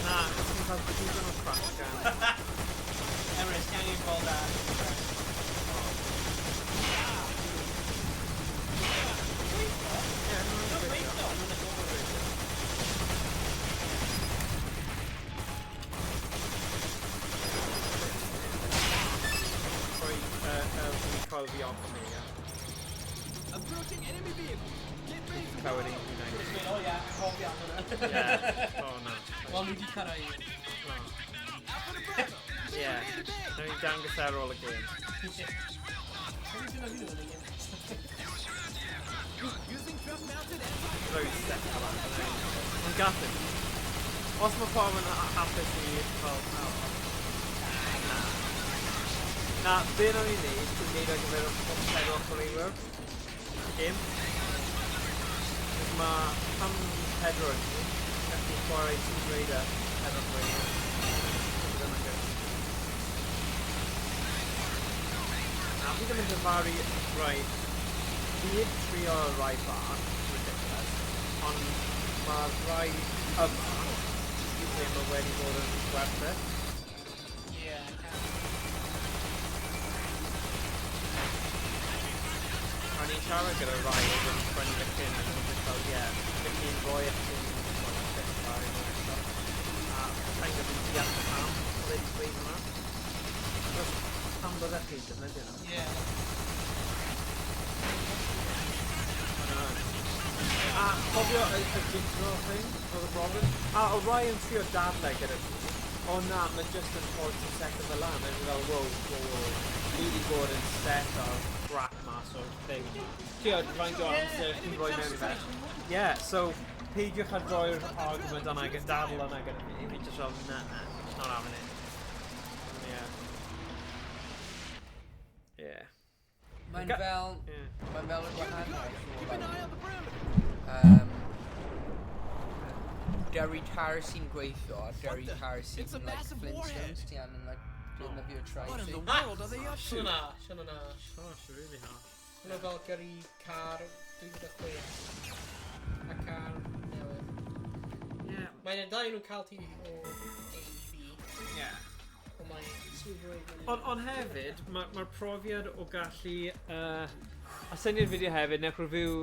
Speaker 2: Na, achos ti'n cael digon o crash gan.
Speaker 1: Emrys, ti angen gweld AliExpress.
Speaker 2: Ie,
Speaker 1: No, gweithio.
Speaker 2: Rhoi recoil fi off me, ie.
Speaker 5: Approaching enemy vehicle. Get ready to
Speaker 2: Clywed
Speaker 5: roll.
Speaker 2: un hunain.
Speaker 1: Dweud, o ie, hoffi am hwnna.
Speaker 2: Ie. Oh na.
Speaker 1: Wel, nhw wedi cyrraedd.
Speaker 2: Oh.
Speaker 5: Alpha to Bravo.
Speaker 2: Ie. Nawn ni dangos ar ôl y gêm.
Speaker 5: Using truck-mounted anti.
Speaker 2: Rhoi step fel yna. Ond gallu. Os mae pawb yn hapus i fel aros. Na. Na, be nawn ni wneud yw wneud ar gyfer y pedwar chwaraewyr. Gêm. Cos mae pam pedwar yn ni, gallu chwarae Tomb Raider pedwar chwaraewyr. So bydd hwnna'n good. Na, fi ddim yn dyfaru rai. Fi heb trio rai bach, ridiculous, ond mae'r rai yma, fi'n teimlo wedi bod yn werth it.
Speaker 1: Ie, can.
Speaker 2: O'n i'n siarad gyda rai oedd wedi prynu fe cyn ac o'n i'n just fel, ie, gallu enjoy it cyn like, dechrau neu stuff. A sa'n gwybod yn deall pam oedd wedi dweud hwnna. Achos pam byddech chi'n defnyddio nhw?
Speaker 1: Ie.
Speaker 2: I know. A cofio y jigsaw thing, oedd y broblem. A o rai yn trio dadlau gyda fi, o na, mae just yn ffordd ti'n setio fel lan. A fi fel, wow, wow, wow. Ni wedi bod yn set o'r crap mas o'r thing. Tio, faint o amser ti'n rhoi mewn i fe. Yeah, so peidiwch â roi'r argument yna, dadl yna gyda fi. Fi just fel, na, na, not having it. Yeah. Yeah.
Speaker 4: Mae'n fel... Mae'n fel y gwahaniaeth o,
Speaker 5: Keep an
Speaker 4: like,
Speaker 5: eye on the perimeter.
Speaker 4: Gyrru car sy'n gweithio a gyrru car sy'n
Speaker 5: It's a
Speaker 4: like
Speaker 5: massive warhead.
Speaker 4: Flintstones, ti angen like defnyddio
Speaker 5: What in the
Speaker 4: trai.
Speaker 5: world are they up to?
Speaker 1: Siwna, siwna na.
Speaker 2: Oh, it's really hard.
Speaker 1: Hwna fel gyrru car 2006 a car newydd.
Speaker 2: Yeah.
Speaker 1: Mae'n dau nhw'n cael ti o A i B,
Speaker 2: Yeah.
Speaker 1: ond mae'n smooth ride.
Speaker 2: Ond hefyd, mae'r ma profiad o gallu... A syniad fideo hefyd, newch review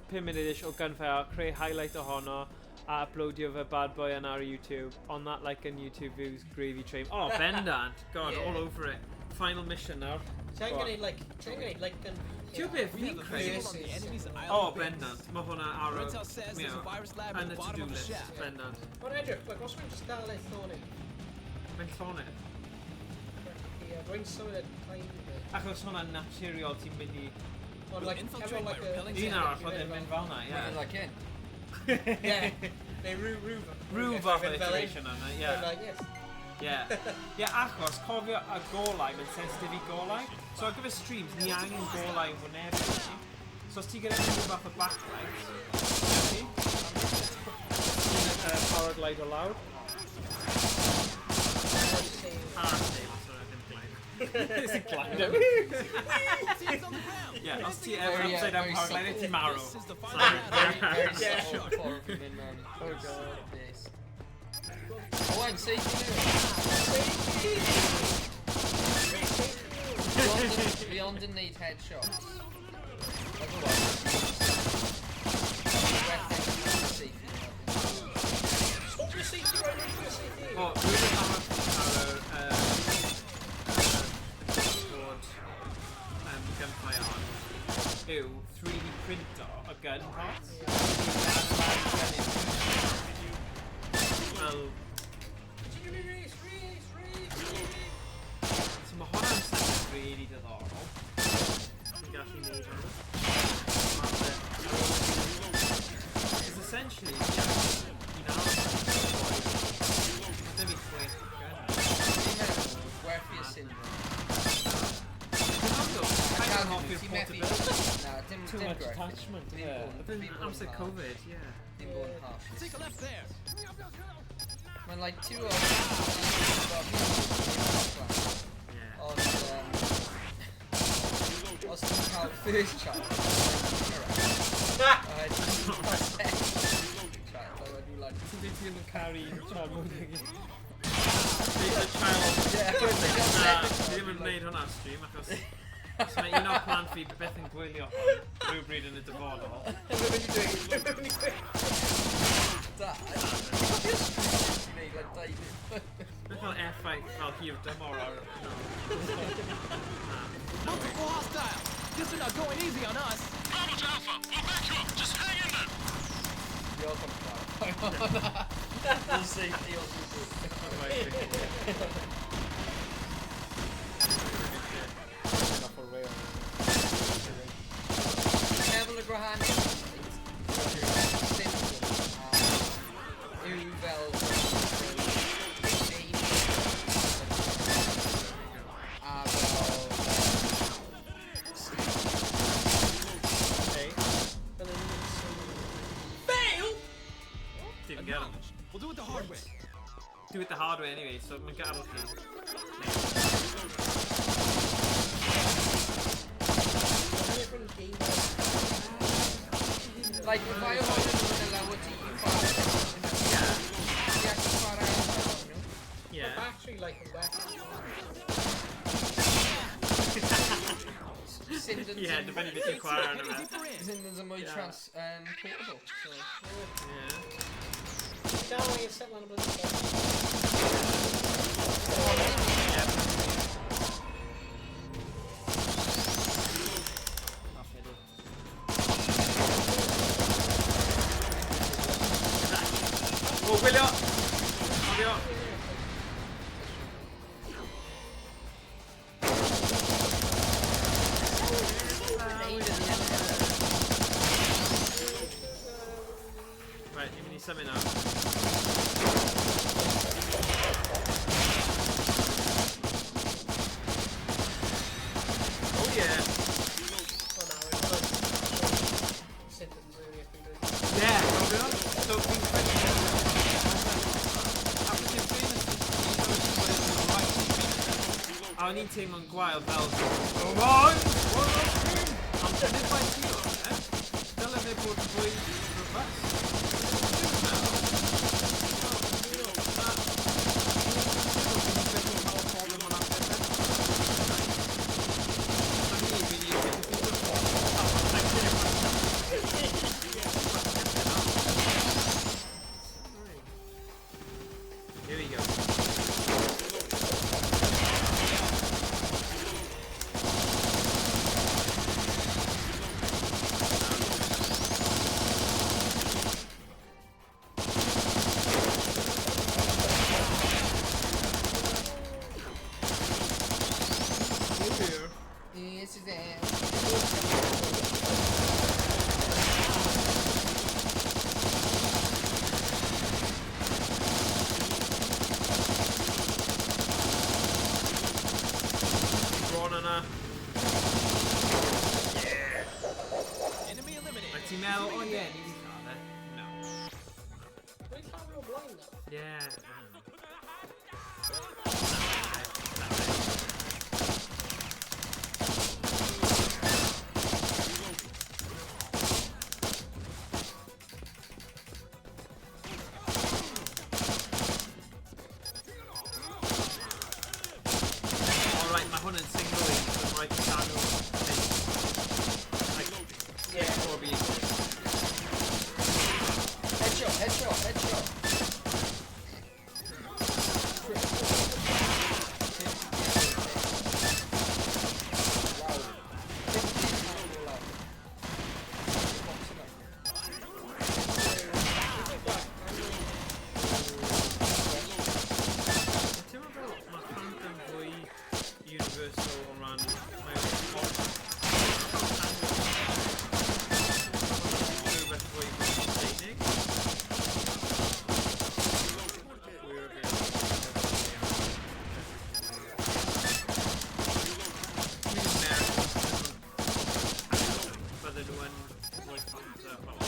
Speaker 2: 5 munud ish o Gunfire, creu highlight ohono, a uploadio fe bad boy yna ar YouTube. On that like and YouTube views gravy train. Oh, bendant. God,
Speaker 4: Yeah.
Speaker 2: all over it. Final mission nawr.
Speaker 1: Ti'n
Speaker 2: Go on.
Speaker 1: gwneud like, ti'n gwneud like yn...
Speaker 2: Ti'n beth
Speaker 5: We
Speaker 2: fi'n
Speaker 5: have a
Speaker 2: credu?
Speaker 5: visual on the enemy's island
Speaker 2: Oh,
Speaker 5: base.
Speaker 2: bendant. Mae hwnna ar y...
Speaker 5: Intel says there's a virus lab
Speaker 2: Yn
Speaker 5: at
Speaker 2: y
Speaker 5: the bottom
Speaker 2: to-do
Speaker 5: of the
Speaker 2: list.
Speaker 5: shaft.
Speaker 2: Bendant.
Speaker 1: Ond edrych, like, os mae'n just dal ei llonydd,
Speaker 2: Mae'n llonydd.
Speaker 1: ie, rwy'n symud y tiny bit.
Speaker 2: Achos hwnna'n naturiol ti'n mynd i...
Speaker 1: Ond
Speaker 5: We'll
Speaker 1: like,
Speaker 5: infiltrate
Speaker 1: efo
Speaker 5: by
Speaker 1: like a...
Speaker 5: repelling
Speaker 2: Un arall oedd yn mynd fel na,
Speaker 4: Mae'n
Speaker 2: ie.
Speaker 4: like in.
Speaker 1: Yeah, neu rhyw rhyw
Speaker 2: Rhyw fath o iteration yna, ie.
Speaker 1: Like, yes.
Speaker 2: Ie. Ie, achos cofio y golau, mae'n sensitif i golau. So ar gyfer streams, ni angen golau yn wynebu ni. So os ti gyda unrhyw fath o backlight, ti? Ti'n paraglide o lawr. Parasail, sorry, ddim glide. It's a glider.
Speaker 5: Teams on the ground.
Speaker 2: Ie, os ti efo
Speaker 4: Very,
Speaker 2: upside down
Speaker 4: very
Speaker 2: paraglider,
Speaker 4: subtle.
Speaker 2: ti'n marw.
Speaker 5: This is the final
Speaker 2: Sorry.
Speaker 5: battle.
Speaker 4: Very, very
Speaker 1: Yeah.
Speaker 4: subtle ffordd yn mynd mewn.
Speaker 2: Oh god.
Speaker 4: Base. Owen, safety nhw. Fi ond yn neud headshots. Otherwise, safety nhw.
Speaker 1: Stop your safety right now, your safety.
Speaker 2: O, rhywbeth arall ar yr Discord Gunfire on yw 3D printo y gun parts. Fel,
Speaker 1: Race, race, race, race.
Speaker 2: so mae hwnna'n syniad really diddorol. Ti'n gallu neud hwnna. Because essentially, ti angen un arall yn rhoi... Mae dim i chwech gun.
Speaker 4: Fi'n meddwl, gwerthu y syndrome.
Speaker 2: Kind of hoffi'r
Speaker 4: Ti'n methu...
Speaker 2: portability.
Speaker 4: Na, dim,
Speaker 2: Too
Speaker 4: dim
Speaker 2: much
Speaker 4: gwerthu.
Speaker 2: attachment,
Speaker 4: Dim
Speaker 2: yeah.
Speaker 4: bod-
Speaker 2: But then
Speaker 4: dim bod yn
Speaker 2: amser
Speaker 4: harsh.
Speaker 2: Covid, yeah.
Speaker 4: Dim bod yn harsh.
Speaker 5: Take a left there.
Speaker 4: Mae'n like two o...
Speaker 2: Yeah.
Speaker 4: Ond, os ti'n cael first child, like, a ti'n cael second child, a wedyn like,
Speaker 2: Ti'n dweud ti ddim yn caru child mwy nag un? The child...
Speaker 4: yeah, wedyn cael
Speaker 2: Na,
Speaker 4: second
Speaker 2: fi
Speaker 4: child,
Speaker 2: ddim yn
Speaker 4: like,
Speaker 2: gwneud hwnna ar stream, achos... Os mae un o'r plant fi byth yn gwylio hwn, rhywbryd yn y dyfodol.
Speaker 1: Dwi'n mynd i dweud, dwi'n mynd i dweud.
Speaker 4: Dad, ti'n cofio stream ti'n neud, like, dau bit.
Speaker 2: Mae'n cael effaith fel hir dymor ar... No. Na.
Speaker 5: Multiple hostiles. Guess they're not going easy on us.
Speaker 6: Bravo to Alpha. We'll back you up. Just hang in there.
Speaker 4: Diolch am clarify hwnna. The safety o gwbl.
Speaker 2: Right.
Speaker 1: Off a rail.
Speaker 4: Ti'n meddwl y gwahaniaeth syndrome a yw fel baby a fel
Speaker 2: Okay.
Speaker 1: Fel yn Fail!
Speaker 2: Didn't get him.
Speaker 5: Acknowledged. We'll do it the hard way.
Speaker 2: Do it the hard way anyway, so mae'n gadael chi.
Speaker 1: Different game.
Speaker 4: Like, y ddau ohonyn nhw yn allow ti i chwarae.
Speaker 2: Yeah.
Speaker 4: Ti actually chwarae ar ohonyn nhw.
Speaker 2: Yeah.
Speaker 1: Battery like a weapon.
Speaker 4: Sindons
Speaker 2: Yeah,
Speaker 4: yn-
Speaker 2: dibynnu beth ti'n chwarae arno
Speaker 5: Heading
Speaker 2: fe.
Speaker 5: deeper in.
Speaker 4: Sindons yn mwy
Speaker 2: Yeah.
Speaker 4: trans portable. So.
Speaker 2: Yeah.
Speaker 1: Dal angen set lan y blwyddyn.
Speaker 2: Yeah. Off I do. O, gwylio! Cofio! Right, ni'n mynd i symud nawr. Oh yeah!
Speaker 1: Oh no, it's like symptoms really if we do.
Speaker 2: Yeah, cofio? So, fi'n credu...
Speaker 5: Achos in fairness,
Speaker 2: A o'n i'n teimlo'n gwael fel... Come on! One more screen!
Speaker 5: Ond nid bai ti o, e? Dyle fe bod yn fwy robust. Dwi'n meddwl. Na. Dwi'n meddwl cael problem o'n amser. A ni, fi di defeato.
Speaker 2: Here we go. Oh yeah.
Speaker 4: This is it.
Speaker 2: Bron yna.
Speaker 5: Enemy eliminated.
Speaker 2: Like ti'n meddwl, oh yeah, ni wedi cael e. No.
Speaker 1: Dwi'n llawer o blaen nawr.
Speaker 2: Yeah. Alright, mae hwn yn single un, so mae'n rhaid i cadw mynd. Like,
Speaker 4: Yeah.
Speaker 2: or be
Speaker 4: Headshot, headshot, headshot. Wow. 15 all out. Boxing up.
Speaker 2: Ti'n teimlo fel mae plant yn fwy universal o ran mae o'n rhywbeth fwy Brydeinig. Fwy o Dwi'n American bydden nhw yn rhoi Fanta fel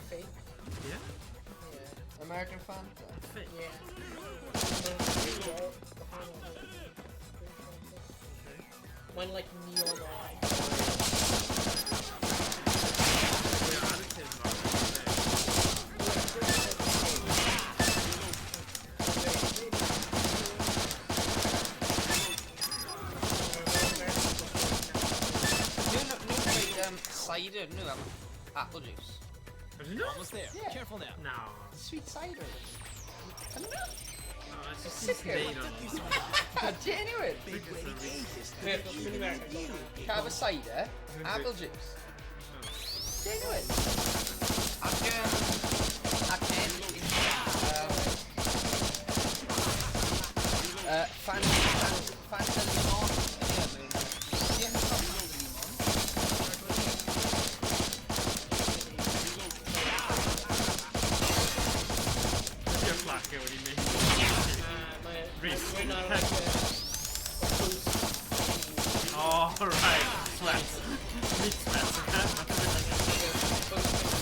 Speaker 1: Fake.
Speaker 2: Yeah?
Speaker 1: Yeah.
Speaker 4: American Fanta.
Speaker 2: Fake.
Speaker 1: Yeah. When like neon eye.
Speaker 2: Fwy o additives ar it.
Speaker 4: Nhw'n dweud cider, nhw am apple juice.
Speaker 2: Ydyn nhw?
Speaker 5: Almost there.
Speaker 4: Yeah.
Speaker 5: Careful now.
Speaker 2: No.
Speaker 4: Sweet cider. Ydyn nhw?
Speaker 2: No, it's just
Speaker 4: Sicker.
Speaker 2: made on.
Speaker 4: Genuine.
Speaker 6: Been waiting ages to
Speaker 1: Beth, os dwi'n American.
Speaker 4: Cael y cider, apple juice. Genuine. Ac hefyd, Fanta Limon. Ie, Fanta Limon.
Speaker 2: Ydy'r flacio wedi mynd. Rhys.
Speaker 1: Mae'n ar like a boost.
Speaker 2: Oh, right. Sweat. Meat sweat.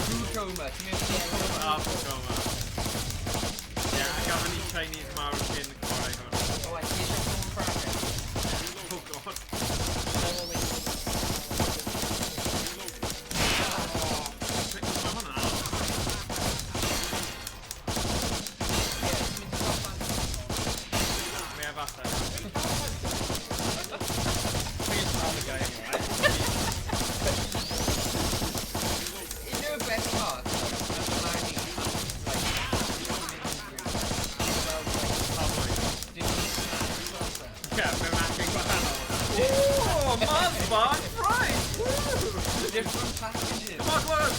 Speaker 4: Food coma. Ti'n mynd food coma?
Speaker 2: Ah, food coma. Yeah, gafon ni Chinese mawr cyn chwarae hwn.
Speaker 4: Oh, I ti eisiau prawn cracker?
Speaker 2: Oh god. Mae hwn yn anodd.
Speaker 4: Ie, ti'n mynd i gael Fanta Limon.
Speaker 2: Mae e falle. Please tell the guy anyway.
Speaker 4: You know the best part? Like, Maggie, like,
Speaker 2: Oh boy.
Speaker 4: dim snacks fel
Speaker 2: Yeah, mewn Oh, Mars bar and fries! Woo!
Speaker 4: Different packages.
Speaker 2: Come on, come on!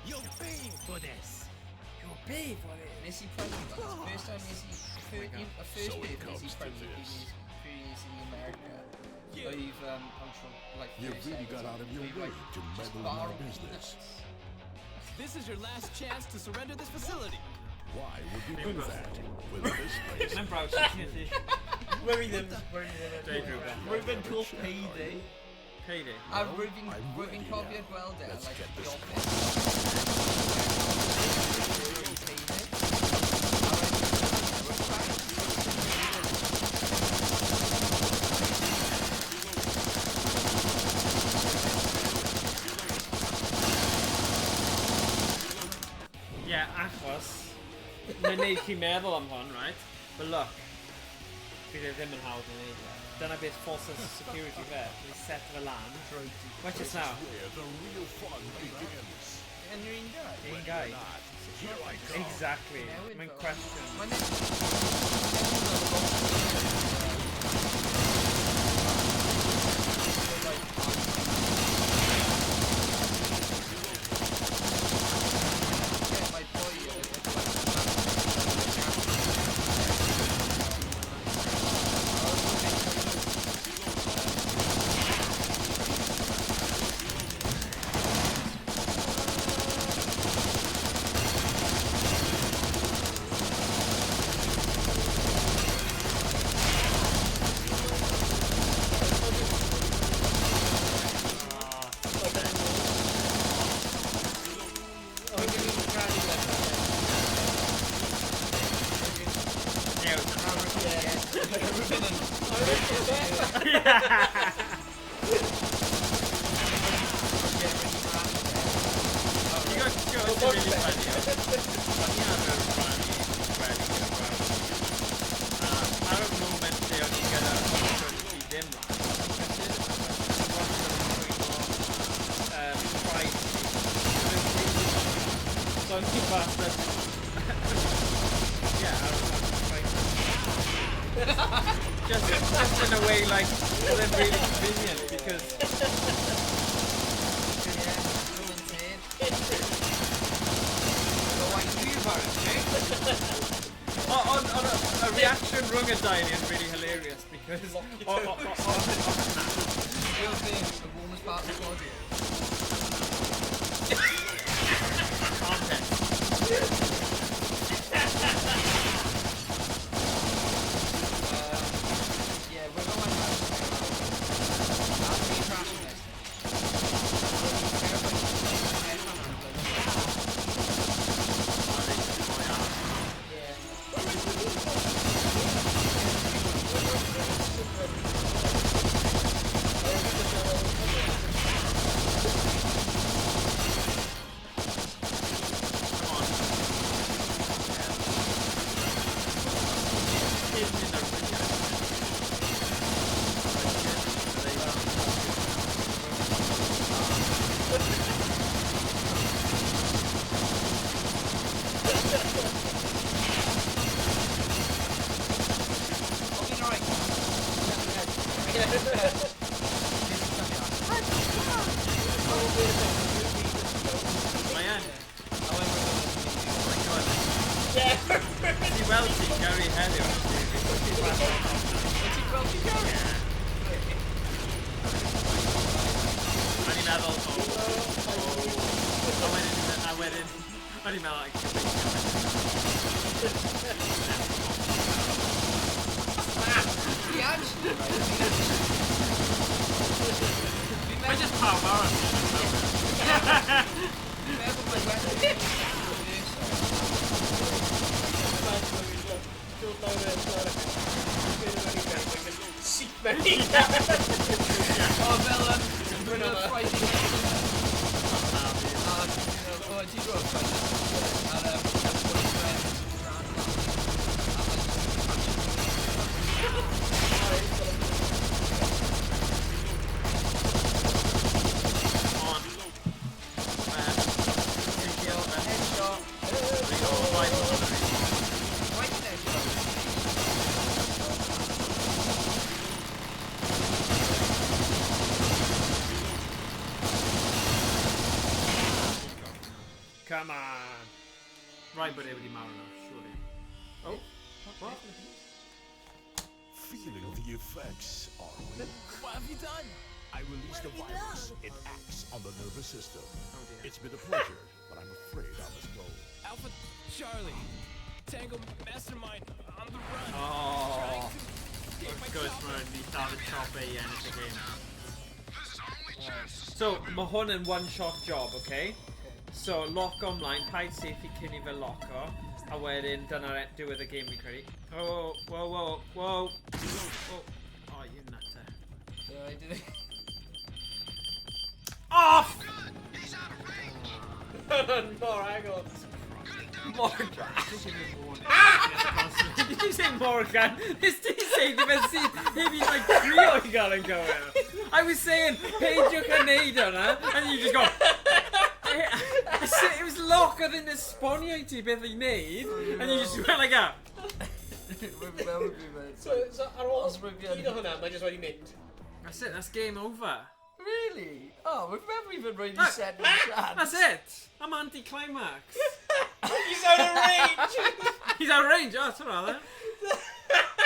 Speaker 6: You'll pay for this. You'll pay for this.
Speaker 4: Nes i prynu fel, first time nes i, y first
Speaker 7: So it
Speaker 4: bit nes i
Speaker 7: comes to
Speaker 4: prynu
Speaker 7: this.
Speaker 4: pryd es i America. Oedd, I'm sure, like,
Speaker 7: You
Speaker 4: first
Speaker 7: really
Speaker 4: ever
Speaker 7: got out of your
Speaker 4: oedd,
Speaker 7: way
Speaker 4: like,
Speaker 7: to
Speaker 4: just
Speaker 7: meddle in
Speaker 4: bar
Speaker 7: our
Speaker 4: of
Speaker 7: business.
Speaker 4: peanuts.
Speaker 5: This is your last chance to surrender this facility.
Speaker 7: Why would you do that? With this place
Speaker 2: Mae'n braws i ti.
Speaker 6: Worry them, worry them.
Speaker 2: Dweud rhywbeth.
Speaker 6: Rwy'n fynd call payday.
Speaker 2: Payday.
Speaker 4: A rwy'n
Speaker 7: I'm
Speaker 4: rwy'n
Speaker 7: ready
Speaker 4: cofio
Speaker 7: now.
Speaker 4: gweld e,
Speaker 7: Let's
Speaker 4: like,
Speaker 7: get
Speaker 4: the
Speaker 7: this
Speaker 4: office. Payday. A wedyn,
Speaker 2: Ie, achos, mae'n neud chi meddwl am hwn, right? But look, bydd e ddim yn hawdd i neud e. Dyna beth false sense of security fe. Dwi'n set fe lan. Watch this now.
Speaker 7: where the real fun begins.
Speaker 4: Yn yr un guy.
Speaker 2: Un guy.
Speaker 7: Not. Here I come.
Speaker 2: Exactly.
Speaker 4: Newid
Speaker 2: Mae'n
Speaker 4: fel.
Speaker 2: question.
Speaker 4: Mae'n newid fel lot. Yeah, my boy,
Speaker 2: You got to go, it's really funny. O'n i arfer rhannu gwely gyda brawd fi. A ar y moment lle o'n i gyda opsiwn i ddim lan, o'n i'n prysur achos o'n i wastad yn rhwymo traed fi. Oedd e'n really funny. So o'n i wastad... Yeah, ar y traed fi. Just in a way, like, oedd e'n really convenient because
Speaker 4: Yeah, Rowan Ted.
Speaker 2: On a reaction rhwng y dau ni yn really hilarious because... O,
Speaker 4: Real thing, the warmest part of the body.
Speaker 2: Armpit.
Speaker 4: Yeah, we're going back. I'll be crashing this. Yeah.
Speaker 2: Come on. Hidden in the
Speaker 4: Oh, you know, right.
Speaker 2: Mae yn. Oh my god. Ti weld ti Gary heddiw.
Speaker 4: Ti'n gweld ti Gary?
Speaker 2: A ni'n meddwl, oh, oh. A wedyn, o'n i'n meddwl, like, gobeithio.
Speaker 4: Fi actually, right? Fi'n
Speaker 2: Mae
Speaker 4: meddwl,
Speaker 2: just pawb arall.
Speaker 4: fi'n meddwl mae wedi
Speaker 1: Dod lawr y Seat mewn i.
Speaker 4: O, fel, Friday Night. O, ti'n gwybod Friday Night? Ar, boyfriend,
Speaker 2: On.
Speaker 4: Headshot. Right headshot.
Speaker 2: Come on. Rhaid bod e wedi marw nawr, surely. Oh, what?
Speaker 7: Feeling the effects, are we?
Speaker 5: What have you done?
Speaker 7: I released the virus. It acts on the nervous system.
Speaker 2: Oh dear.
Speaker 7: It's been a pleasure, but I'm afraid I must go.
Speaker 5: Alpha Charlie. Tango Mastermind on the run.
Speaker 2: Oh.
Speaker 5: Trying to escape my
Speaker 2: Wrth gwrs,
Speaker 5: chopper.
Speaker 2: mae'n di lladd y chopper i ennill y game. So, mae hwn yn one-shot job, okay? So, lock ymlaen, paid saethu cyn i fe loco, a wedyn dyna'r diwedd y game fi'n credu. Oh, whoa. Oh, you nutter.
Speaker 4: So I did it.
Speaker 2: Off!
Speaker 1: Mor agos.
Speaker 4: Morgan.
Speaker 2: Did you say Morgan? Nes ti say ddim yn syth heb i like trio i gael yn gywir. I was saying, peidiwch â neud hwnna, and you just go... I said, it was lock oedd yn esbonio i ti beth i wneud, and you just went like that.
Speaker 1: So ar ôl
Speaker 4: Os rwyf fi yn-
Speaker 1: gyd o hwnna, mae jyst wedi mynd.
Speaker 2: That's it, that's game over.
Speaker 4: Really? Oh, we've never even really
Speaker 2: That-
Speaker 4: said a chance.
Speaker 2: That's it. I'm anti-climax.
Speaker 1: He's out of range!
Speaker 2: He's out of range. Oh, that's all right then.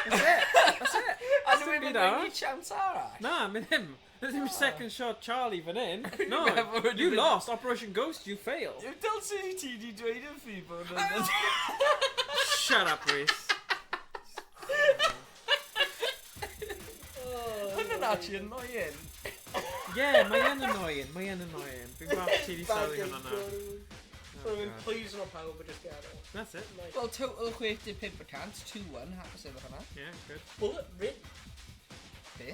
Speaker 2: That's it. That's it.
Speaker 4: A
Speaker 2: That's
Speaker 4: nhw
Speaker 2: dim
Speaker 4: even
Speaker 2: byd arall.
Speaker 4: really chance arall.
Speaker 2: Na, mynd him. There's no second shot Charlie fan hyn. No,
Speaker 4: Never
Speaker 2: you
Speaker 4: would.
Speaker 2: lost. Operation Ghost, you failed.
Speaker 4: Yw dylse i ti di dweud yn fi bod yn...
Speaker 2: Shut up, Rhys.
Speaker 4: Hwnna'n actually annoying.
Speaker 2: Yeah, mae yn annoying. Mae yn annoying. Fi'n gweld ti di sylwi hwnna nawr.
Speaker 1: So rwy'n pleased o pawb yn just gadael.
Speaker 2: That's it.
Speaker 1: Nice.
Speaker 4: Well, total 65%, 2-1, hapus efo hwnna.
Speaker 2: Yeah, good.
Speaker 1: Bullet ridden.
Speaker 4: Be?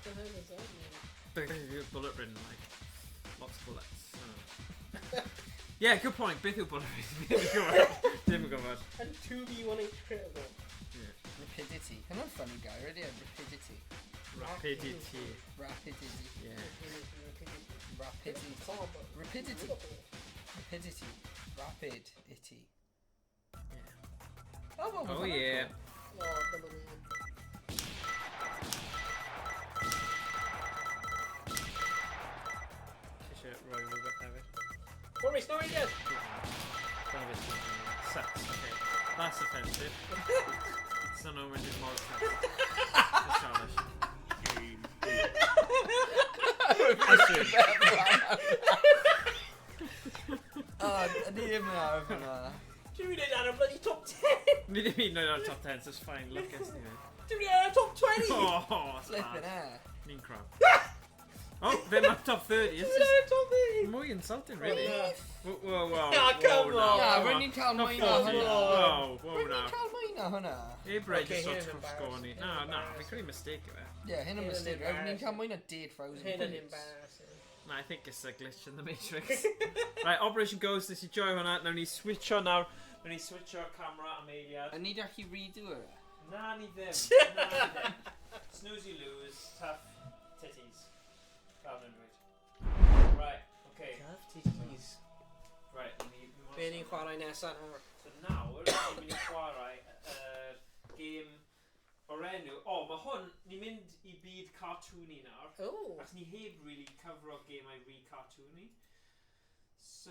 Speaker 1: The hell does that mean?
Speaker 2: Bullet ridden, like lots of bullets. Oh. Yeah, good point. Beth yw bullet ridden? Ddim yn gwybod. Ddim yn gwybod.
Speaker 1: And 2v1h critical.
Speaker 4: Rapidity. Hwnna'n funny gair, ydy e? Rapidity.
Speaker 2: Rapidity.
Speaker 4: Rapidity.
Speaker 2: Yeah.
Speaker 4: Rapidity.
Speaker 1: Combo.
Speaker 4: Rapidity. Rapidity. Rapidity. Oh, well,
Speaker 2: Oh yeah.
Speaker 1: Oh, dyma ni.
Speaker 2: Ti eisiau rhoi rhywbeth hefyd?
Speaker 1: One race, no idea.
Speaker 2: Dyna beth sy'n Sucks, okay. That's offensive. So no one did more That's childish.
Speaker 7: Game
Speaker 2: Listen,
Speaker 4: Oh, ni ddim yn ar hwnna.
Speaker 1: Dwi'n mynd ar y bloody top 10.
Speaker 2: Ni ddim un oed ar top 10, so it's fine. Look at you.
Speaker 1: Dwi'n mynd ar y top 20.
Speaker 2: Oh, that's
Speaker 4: Flipping
Speaker 2: bad.
Speaker 4: air.
Speaker 2: Ni'n crap. Oh, fe mae'r top 30. It's
Speaker 1: Dwi'n mynd ar
Speaker 2: just
Speaker 1: y top 30.
Speaker 2: mwy insulting, really.
Speaker 1: Yeah.
Speaker 2: Whoa.
Speaker 1: Ah, come
Speaker 2: whoa, now,
Speaker 1: on.
Speaker 4: Na,
Speaker 2: come
Speaker 4: rwy'n ni'n cael
Speaker 2: Top
Speaker 4: mwy na
Speaker 2: 40.
Speaker 4: hwnna.
Speaker 2: Whoa,
Speaker 4: Rwy'n ni'n
Speaker 2: now.
Speaker 4: cael mwy na hwnna.
Speaker 2: Ebre
Speaker 1: Okay,
Speaker 2: just
Speaker 1: hyn
Speaker 2: sort
Speaker 1: yn
Speaker 2: of score ni.
Speaker 1: embarrassing.
Speaker 2: Na,
Speaker 1: Hyn yn
Speaker 2: na, fi'n credu mistake yw e.
Speaker 4: Yeah, hyn yn
Speaker 1: Hyn yn
Speaker 4: mistake. Rwy'n ni'n cael mwy na 10,000
Speaker 1: Hyn yn
Speaker 4: points.
Speaker 1: embarrassing.
Speaker 2: Na, I think it's a glitch in the Matrix. Right, Operation Ghost, nes i joio hwnna. Nawn ni switcho nawr. Nawn ni switcho camera am eiliad.
Speaker 4: A ni gallu redo e.
Speaker 2: Na, ni ddim. Na, ni ddim. Snooze you lose, tough titties. Fel nhw'n dweud. Right, okay.
Speaker 1: Tough titties.
Speaker 2: Right, ni...
Speaker 1: Be ni'n chwarae nesaf nawr?
Speaker 2: So nawr, ni'n mynd i chwarae yr game o'r enw... O, mae hwn, ni'n mynd i byd cartoony nawr.
Speaker 1: Oh.
Speaker 2: Achos ni heb really cyfro gemau re cartoony. So,